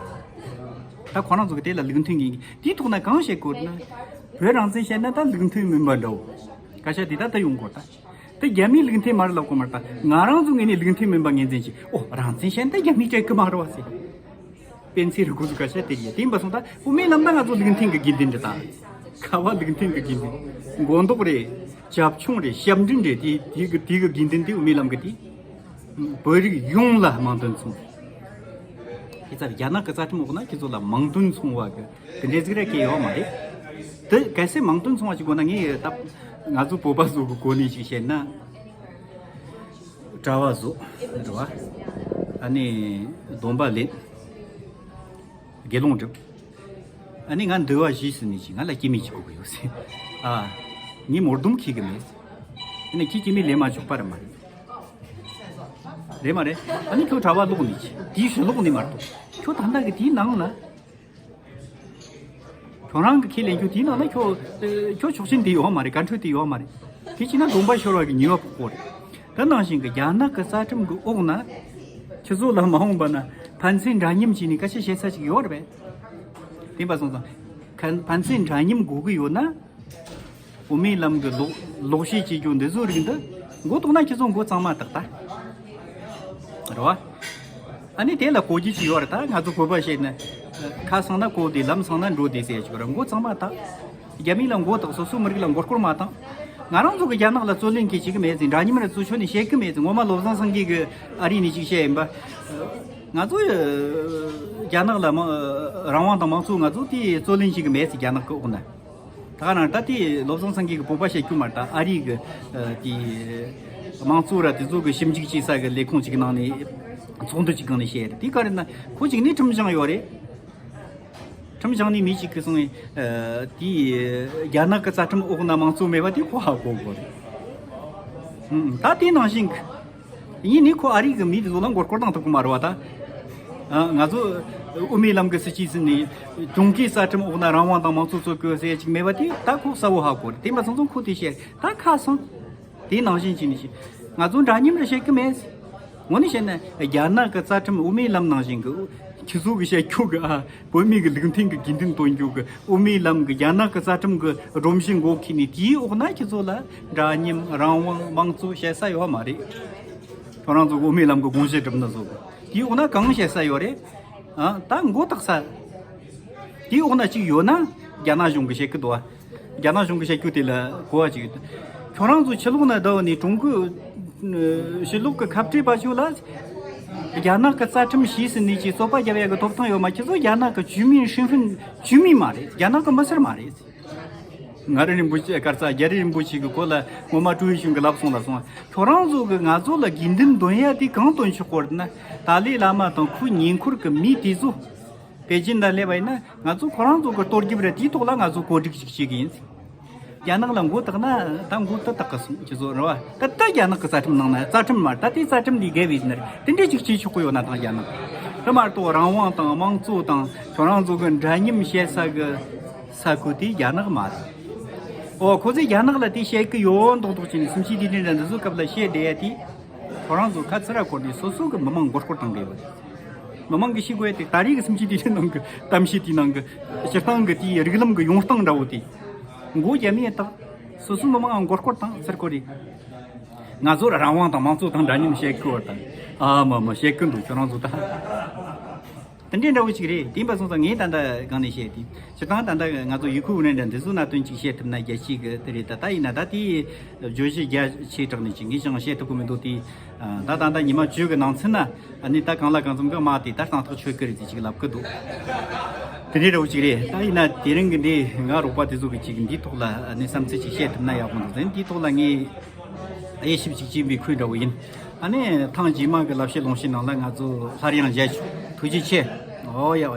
ད་ཁོ་རང་ཚོ་གི་དེ་ལ་ལུགས་མཐུན་གི་ཡིན་གི་དེའི་ཐོག་ན་གང་བཤད་དགོས་ན། བོད་རང་བཙན་བཤད་ན་ད་ལུགས་མཐུན་མིན་པ་འདྲ་བོ། སྐད་ཆ་དེ་ད་ད་ཡོང་དགོས་ད། དེ་རྒྱ་མིའི་ལུགས་མཐུན་མ་རེད་ལབ་དགོས་མ་རེད་ད། ང་རང་ཚོ་ངོས་ནས་ལུགས་མཐུན་མིན་པ་ངོས་འཛིན་བྱེད། ཨོ་རང་བཙན་བཤད་ན་ད་རྒྱ་མིས་སྤྲད་གི་མ་རེད་བ་ཟེར། སྤེན་ཚེ་རིང་ཁོ་ཚོ་སྐད་ཆ་དེ་ཡིན། དེ་ཡིན་པ་སོང་ད་དབུ་མའི་ལམ་ན་ང་ཚོ་ལུགས་མཐུན་གི་དགོས་འདུན་འདི་དང་། ཁ་བ་ལུགས་མཐུན་གི་དགོས་འདུན། མགོ་འདོགས་རེད། རྒྱབ་ལྗོངས་རེད། ཞབས་འདྲེན་རེད། དེ་དེ་གི་དེ་གི་དགོས་འདུན་དེ་དབུ་མའི་ལམ་གི་དེ། བོད་རིགས་ཡོངས་ལ་དམངས་དོན་མཚུངས། དེ་ཚ་རྒྱ་ནག་གི་རྩ་ཁྲིམས་འོག་ན་ཁྱེད་ཚོ་ལ་དམངས་དོན་མཚུངས་བ་གི་དེ་འདྲའི་ཟིག་ར་གལ་ཡོད་མ་རེད། དེ་གལ་སྲིད་དམངས་དོན་མཚུངས་བ་ཅིག་དགོས་ན་ངས་ད་ང་ཚོ་བོད་པ་ཚོ་གི་གོ་གནས་ཅིག་བཤད་ན། གྲྭ་བ་བཟོ། རེད་བ། ཨ་ནི་སྡོམ་པ་ལེན། དགེ་སློང་སྒྲུབ། ཨ་ནི་ང་འདུལ་བ་བཞི་ཟིན་ནས་ཅི་ང་ལ་སྐྱེ་དམན་ཅིག་དགོས་ཀྱི་ཡོད་ཟེར། ཨ། ངས་མོར་སྡོམ་འཁྱེར་གི་མེད། ཨ་ནི་ཁྱེད་སྐྱེ་དམན་ལེན་མ་ཆོག་པ་རེད་མ་རེད། རེད་མ་རེད། ཨ་ནི་ཁྱོད་གྲྭ་བ་ལོག་ནས་ཅི་དེའི་ཕྱི་ལོག་ནས་མ་གཏོགས་ཁྱོད་ད་ལྟ་གི་དེའི་ནང་ལ། ཁྱོད་རང་གི་ཁས་ལེན་རྒྱུ་དེའི་ནང་ལ་ཁྱོད་ཁྱོད་ཆོག་མཆན་དེ་ཡོད་མ་རེད། བཀའ་འཁྲོལ་དེ་ཡོད་མ་རེད། དེ་བྱས་ན་སྡོམ་པ་ཤོར་བ་གི་ཉེས་པ་ཕོག་གོ་རེད། དེ་ནང་བཞིན་གི་རྒྱ་ནག་གི་རྩ་ཁྲིམས་གི་འོག་ན་ཁྱེད་ཚོ་ལ་མ་འོངས་པ་ན་ཕན་ཚུན་འདྲ་མཉམ་བྱས་ནས་སྐད་ཆ་བཤད་ས་ཞིག་ཡོད་རེད་པས། དེ་འབའ་སོང་ཙང་ཁ་ཕན་ཚུན་འདྲ་མཉམ་དགོས་གི་ཡོད་ན། དབུ་མའི་ལམ་གི་ལོག་ལོག་བཤད་བྱེད་རྒྱུ་འདི་ཚོ་རིགས་འདི་མགོ་ཐོག་ན་ཁྱེད་ཚོ་མགོ་གཙང་མ་དག་ད། རེད་བ། ཨ་ནི་དེ་ལ་གོ་རྒྱུ་ཅི་ཡོད་རེད། ད་ང་ཚོ་བོད་པ་བཤད་ན། ཁ་སང་ན་གོ་བདེ་ལམ་སང་ན་འགྲོ་བདེ་ཟེར་ཞིག་རེད། མགོ་གཙང་མ་དག་རྒྱ་མི་ལ་མགོ་བཏགས། སོ་སོའི་མི་རིགས་ལ་མགོ་སྐོར་མ་བཏང་། ང་རང་ཚོ་གི་རྒྱ་ནག་ལ་རྩོད་ལེན་གྱི་བྱེད་གི་མེད་ཟེར། འདྲ་མཉམ་ར་རྩོད་ཆོག་ནས་བཤད་གི་མེད་ཟེར། ངོ་མ་བློ་བཟང་སེང་གེ་གི་ཨ་རི་ནས་ཅིག་བཤད་ཡིན་པ། ང་ཚོ་རྒྱ་ནག་ལ་མ་རང་དབང་དང་དམངས་གཙོ་ང་ཚོ་དེ་རྩོད་ལེན་བྱེད་གི་མེད་ཟེར། རྒྱ་ནག་གི་འོག་ན། ད་ག་ནང་ད་དེ་བློ་བཟང་སེང་གེ་གི་བོད་པ་བཤད་རྒྱུ་མ་རེད། ད་ཨ་རི་གི་དེ་དམངས་གཙོ་ར་དེ་ཚོ་གི་ཞིབ་འཇུག་བྱེད་ས་གི་ལས་ཁུངས་ཅིག་ནང་ནས་ཚོགས་འདུ་ཅིག་སྒང་ནས་བཤད་རེད། དེ་ག་རེད་ན་ཁོ་གཅིག་ནས་ཁྲིམས་སྦྱངས་ཡོད་རེད། ཁྲིམས་སྦྱངས་ནས་མི་གཅིག་གིས་སོང་ངས་དེ་རྒྱ་ནག་གི་རྩ་ཁྲིམས་འོག་ན་དམངས་གཙོ་མེད་པ་དེ་ཁོ་ཧ་གོ་གོ་རེད། ད་དེ་ནང་བཞིན་གི་ཡིན་ནའི་ཁོ་ཨ་རི་གི་མི་དེ་ཚོ་ལ་མགོ་སྐོར་བཏང་ཐུབ་གི་མ་རེད་བ་ད། ཨ། ང་ཚོ་དབུ་མའི་ལམ་གི་སྲིད་བྱུས་ཟིན་ནས་ཀྲུང་གོའི་རྩ་ཁྲིམས་འོག་ན་རང་དབང་དང་དམངས་གཙོ་རྩོད་དགོས་ཟེར་ཅིག་མེད་པ་དེ་ད་ཁོ་གསལ་བོ་ཧ་གོ་རེད། དེ་མ་སོང་ཙང་ཁོ་དེ་བཤད་ད་ཁ་སང་། དེ་ནང་བཞིན་བྱས་ནས་བཤད། ང་ཚོ་འདྲ་མཉམ་རེ་བཤད་གི་མེད། ངོ་ནས་བཤད་ན་རྒྱ་ནག་གི་རྩ་ཁྲིམས་དབུ་མའི་ལམ་ནང་བཞིན་གི་ཁྱི་ཚོ་གི་བཤད་རྒྱུ་གི་ཨ། བོད་མི་གི་ལུགས་མཐུན་གི་དགོས་འདུན་སྟོན་རྒྱུ་གི་དབུ་མའི་ལམ་གི་རྒྱ་ནག་གི་རྩ་ཁྲིམས་གི་སྒྲོམ་གཞི་མགོ་ཁུར་ནས་དེའི་འོག་ན་ཁྱེད་ཚོ་ལ་འདྲ་མཉམ་རང་དབང་དམངས་གཙོ་བཤད་ས་ཡོད་མ་རེད། ཁྱོད་རང་ཚོ་དབུ་མའི་ལམ་གི་དགོངས་གཞི་སྒྲུབ་ན་བཟོ་གི་དེའི་འོག་ན་གང་བཤད་ས་ཡོད་རེད། ཨ། ད་མགོ་བཏགས་ས། དེའི་འོག་ན་གཅིག་ཡོད་ན་རྒྱ་ནག་གཞུང་གི་བཤད་གི་འདུག་ཨ། རྒྱ་ནག་གཞུང་གི་བཤད་རྒྱུ་དེ་ལ་གོ་བ་ཅིག་ཡོད། ཁྱོད་རང་ཚོ་ཕྱི་ལོགས་ན་བསྡད་ནས་ཀྲུང་གོའི་ཕྱི་ལོགས་ཀྱི་ཁ་བྲལ་བ་ཞིག་ལ་རྒྱ་ནག་གི་རྩ་ཁྲིམས་གཞི་ཟིན་ནས་ཀྱི་རྩོད་པ་རྒྱབ་ཡ་གི་ཐོབ་ཐང་ཡོད་མ། ཁྱེད་ཚོ་རྒྱ་ནག་གི་居民身份居民མ་རེད། རྒྱ་ནག་གི་མི་སེར་མ་རེད། མངའ་རིས་རིན་པོ་ཆེ་སྐར་རྩ་རྒྱ་རི་རིན་པོ་ཆེ་གི་སྐོར་ལ་ངོ་མ་ཀྲུའུ་ཞི་གཞུང་གི་ལབ་སོང་ལ་སོང་། ཁྱོད་རང་ཚོ་གི་ང་ཚོ་ལ་དགོས་འདུན་འདོན་ཡ་དེ་གང་འདོན་ཆོག་གོ་རེད་ན། ཏཱ་ལའི་བླ་མ་དང་ཁོའི་ཉེ་འཁོར་གི་མི་དེ་ཚོ་པེ་ཅིན་ལ་སླེབས་པ་ཡིན་ན་ང་ཚོ་ཁོ་རང་ཚོ་གི་གཏོར་རྒྱབ་རེད། དེའི་ཐོག་ལ་ང་ཚོ་གོ་སྒྲིག་ཅིག་བྱེད་གི་ཡིན། རྒྱ་ནག་ལ་མགོ་བཏགས་ན་ད་མགོ་ད་བཏགས་གི་སོང་ཁྱེད་ཚོ་རེད་བ། ད་ལྟ་རྒྱ་ནག་གི་རྩ་ཁྲིམས་ནང་ན་རྩ་ཁྲིམས་མ་རེད། ད་དེ་རྩ་ཁྲིམས་ལས་བརྒལ་བའི་ནར་དེ་འདྲས་ཅིག་བྱེད་ཆོག་གི་ཡོད་ན་ད་རྒྱ་ནག་དེ་མ་གཏོགས་རང་དབང་དང་དམངས་གཙོ་དང་ཁྱོད་རང་ཚོ་གི་འདྲ་མཉམ་བཤད་ས་གི་ས་ཁུལ་དེ་རྒྱ་ནག་མ་རེད། ཨོ་ཁོ་ཚོས་རྒྱ་ནག་ལ་དེ་བཤད་གི་ཡོད་མདོག་མདོག་བྱས་ནས་སུམ་ཅུ་དུས་དྲན་འདྲ་འདི་ཚོ་སྐབས་ལ་བཤད་བསྡད་ཡ་དེ། ཁོ་རང་ཚོ་ཁ་ཚུར་ར་བསྐོར་ནས་སོ་སོ་གི་མི་མང་མགོ་སྐོར་བཏང་གི་ཡོད་རེད། མི་མང་གི་ཤེས་དགོས་ཡ་དེ་ད་རེས་ཀྱི་སུམ་ཅུ་དུས་དྲན་ནང་གི་གཏམ་བཤད་དེའི་ནང་གི་སྤྱིར་བཏང་གི་དེའི་རིགས་ལམ་གི་ཡོང་སྟངས་འདྲ་བོ་དེ། མགོ་རྒྱ་མིས་བཏགས། སོ་སོའི་མི་མང་མགོ་སྐོར་བཏང་ཚུར་བསྐོར་རེད། ང་ཚོ་རང་དབང་དང་དམངས་གཙོ་དང་འདྲ་མཉམ་བཤད་གི་ཡོད་དང་། ཨ་མ་མ་བཤད་གི་འདུག་ཁྱོད་རང་ཚོ་ད། དེ་འདྲའི་འདྲ་བོ་ཅིག་རེད། དེ་ཡིན་པ་སོང་ཙང་ངས་ད་ལྟ་གང་ནས་བཤད་དེ། སྤྱིར་བཏང་ད་ལྟ་ང་ཚོ་ཡུལ་ཁུལ་འུ་རེ་འདྲ་འདི་ཚོ་ནང་དོན་ཅིག་བཤད་ཐུབ་ན་རྒྱལ་སྤྱི་གི་དེ་རེད། ད་ལྟ་ཡིན་ན་ད་དེའི་བརྗོད་གཞི་རྒྱ་ཆེ་དྲགས་ནས་ཅིག་ངས་ཀྱང་བཤད་ཐུབ་གི་མི་འདུག་དེ་ད་ད་ལྟ་ཉི་མ་བཅུ་གི་ནང་ཚུད་ན་ཨ་ནི་ད་གང་ལ་གང་འཚམ་གི་དམག་དེ་ད་གཏན་ཐག་ཆོད་གི་རེད་ཅེས་ཅིག་ལབ་གི་འདུག་དེ་འདྲའི་འདྲ་བོ་ཅིག་རེད། ད་ཡིན་ན་དེ་རིང་གི་འདི་ང་རོགས་པ་དེ་ཚོ་གི་ཅིག་འདིའི་ཐོག་ལ་ཨ་ནི་བསམ་ཚུལ་ཅིག་བཤད་ཐུབ་ན་ཡག་པོ་འདུག་ཟེར། འདིའི་ཐོག་ལ་ངས་དབྱེ་ཞིབ་ཅིག་བྱེད་པའི་ཁུལ་འདྲ་བོ་ཡིན། ཨ་ནི་ཐེངས་རྗེས་མ་གི་ལབ་བཤད་ལུང་བཤད་ནང་ལ་ང་ཚོ་སླར་ཡང་མཇལ་ཆོག་ཐུགས་རྗེ་ཆེ། ཨོ་ཡ།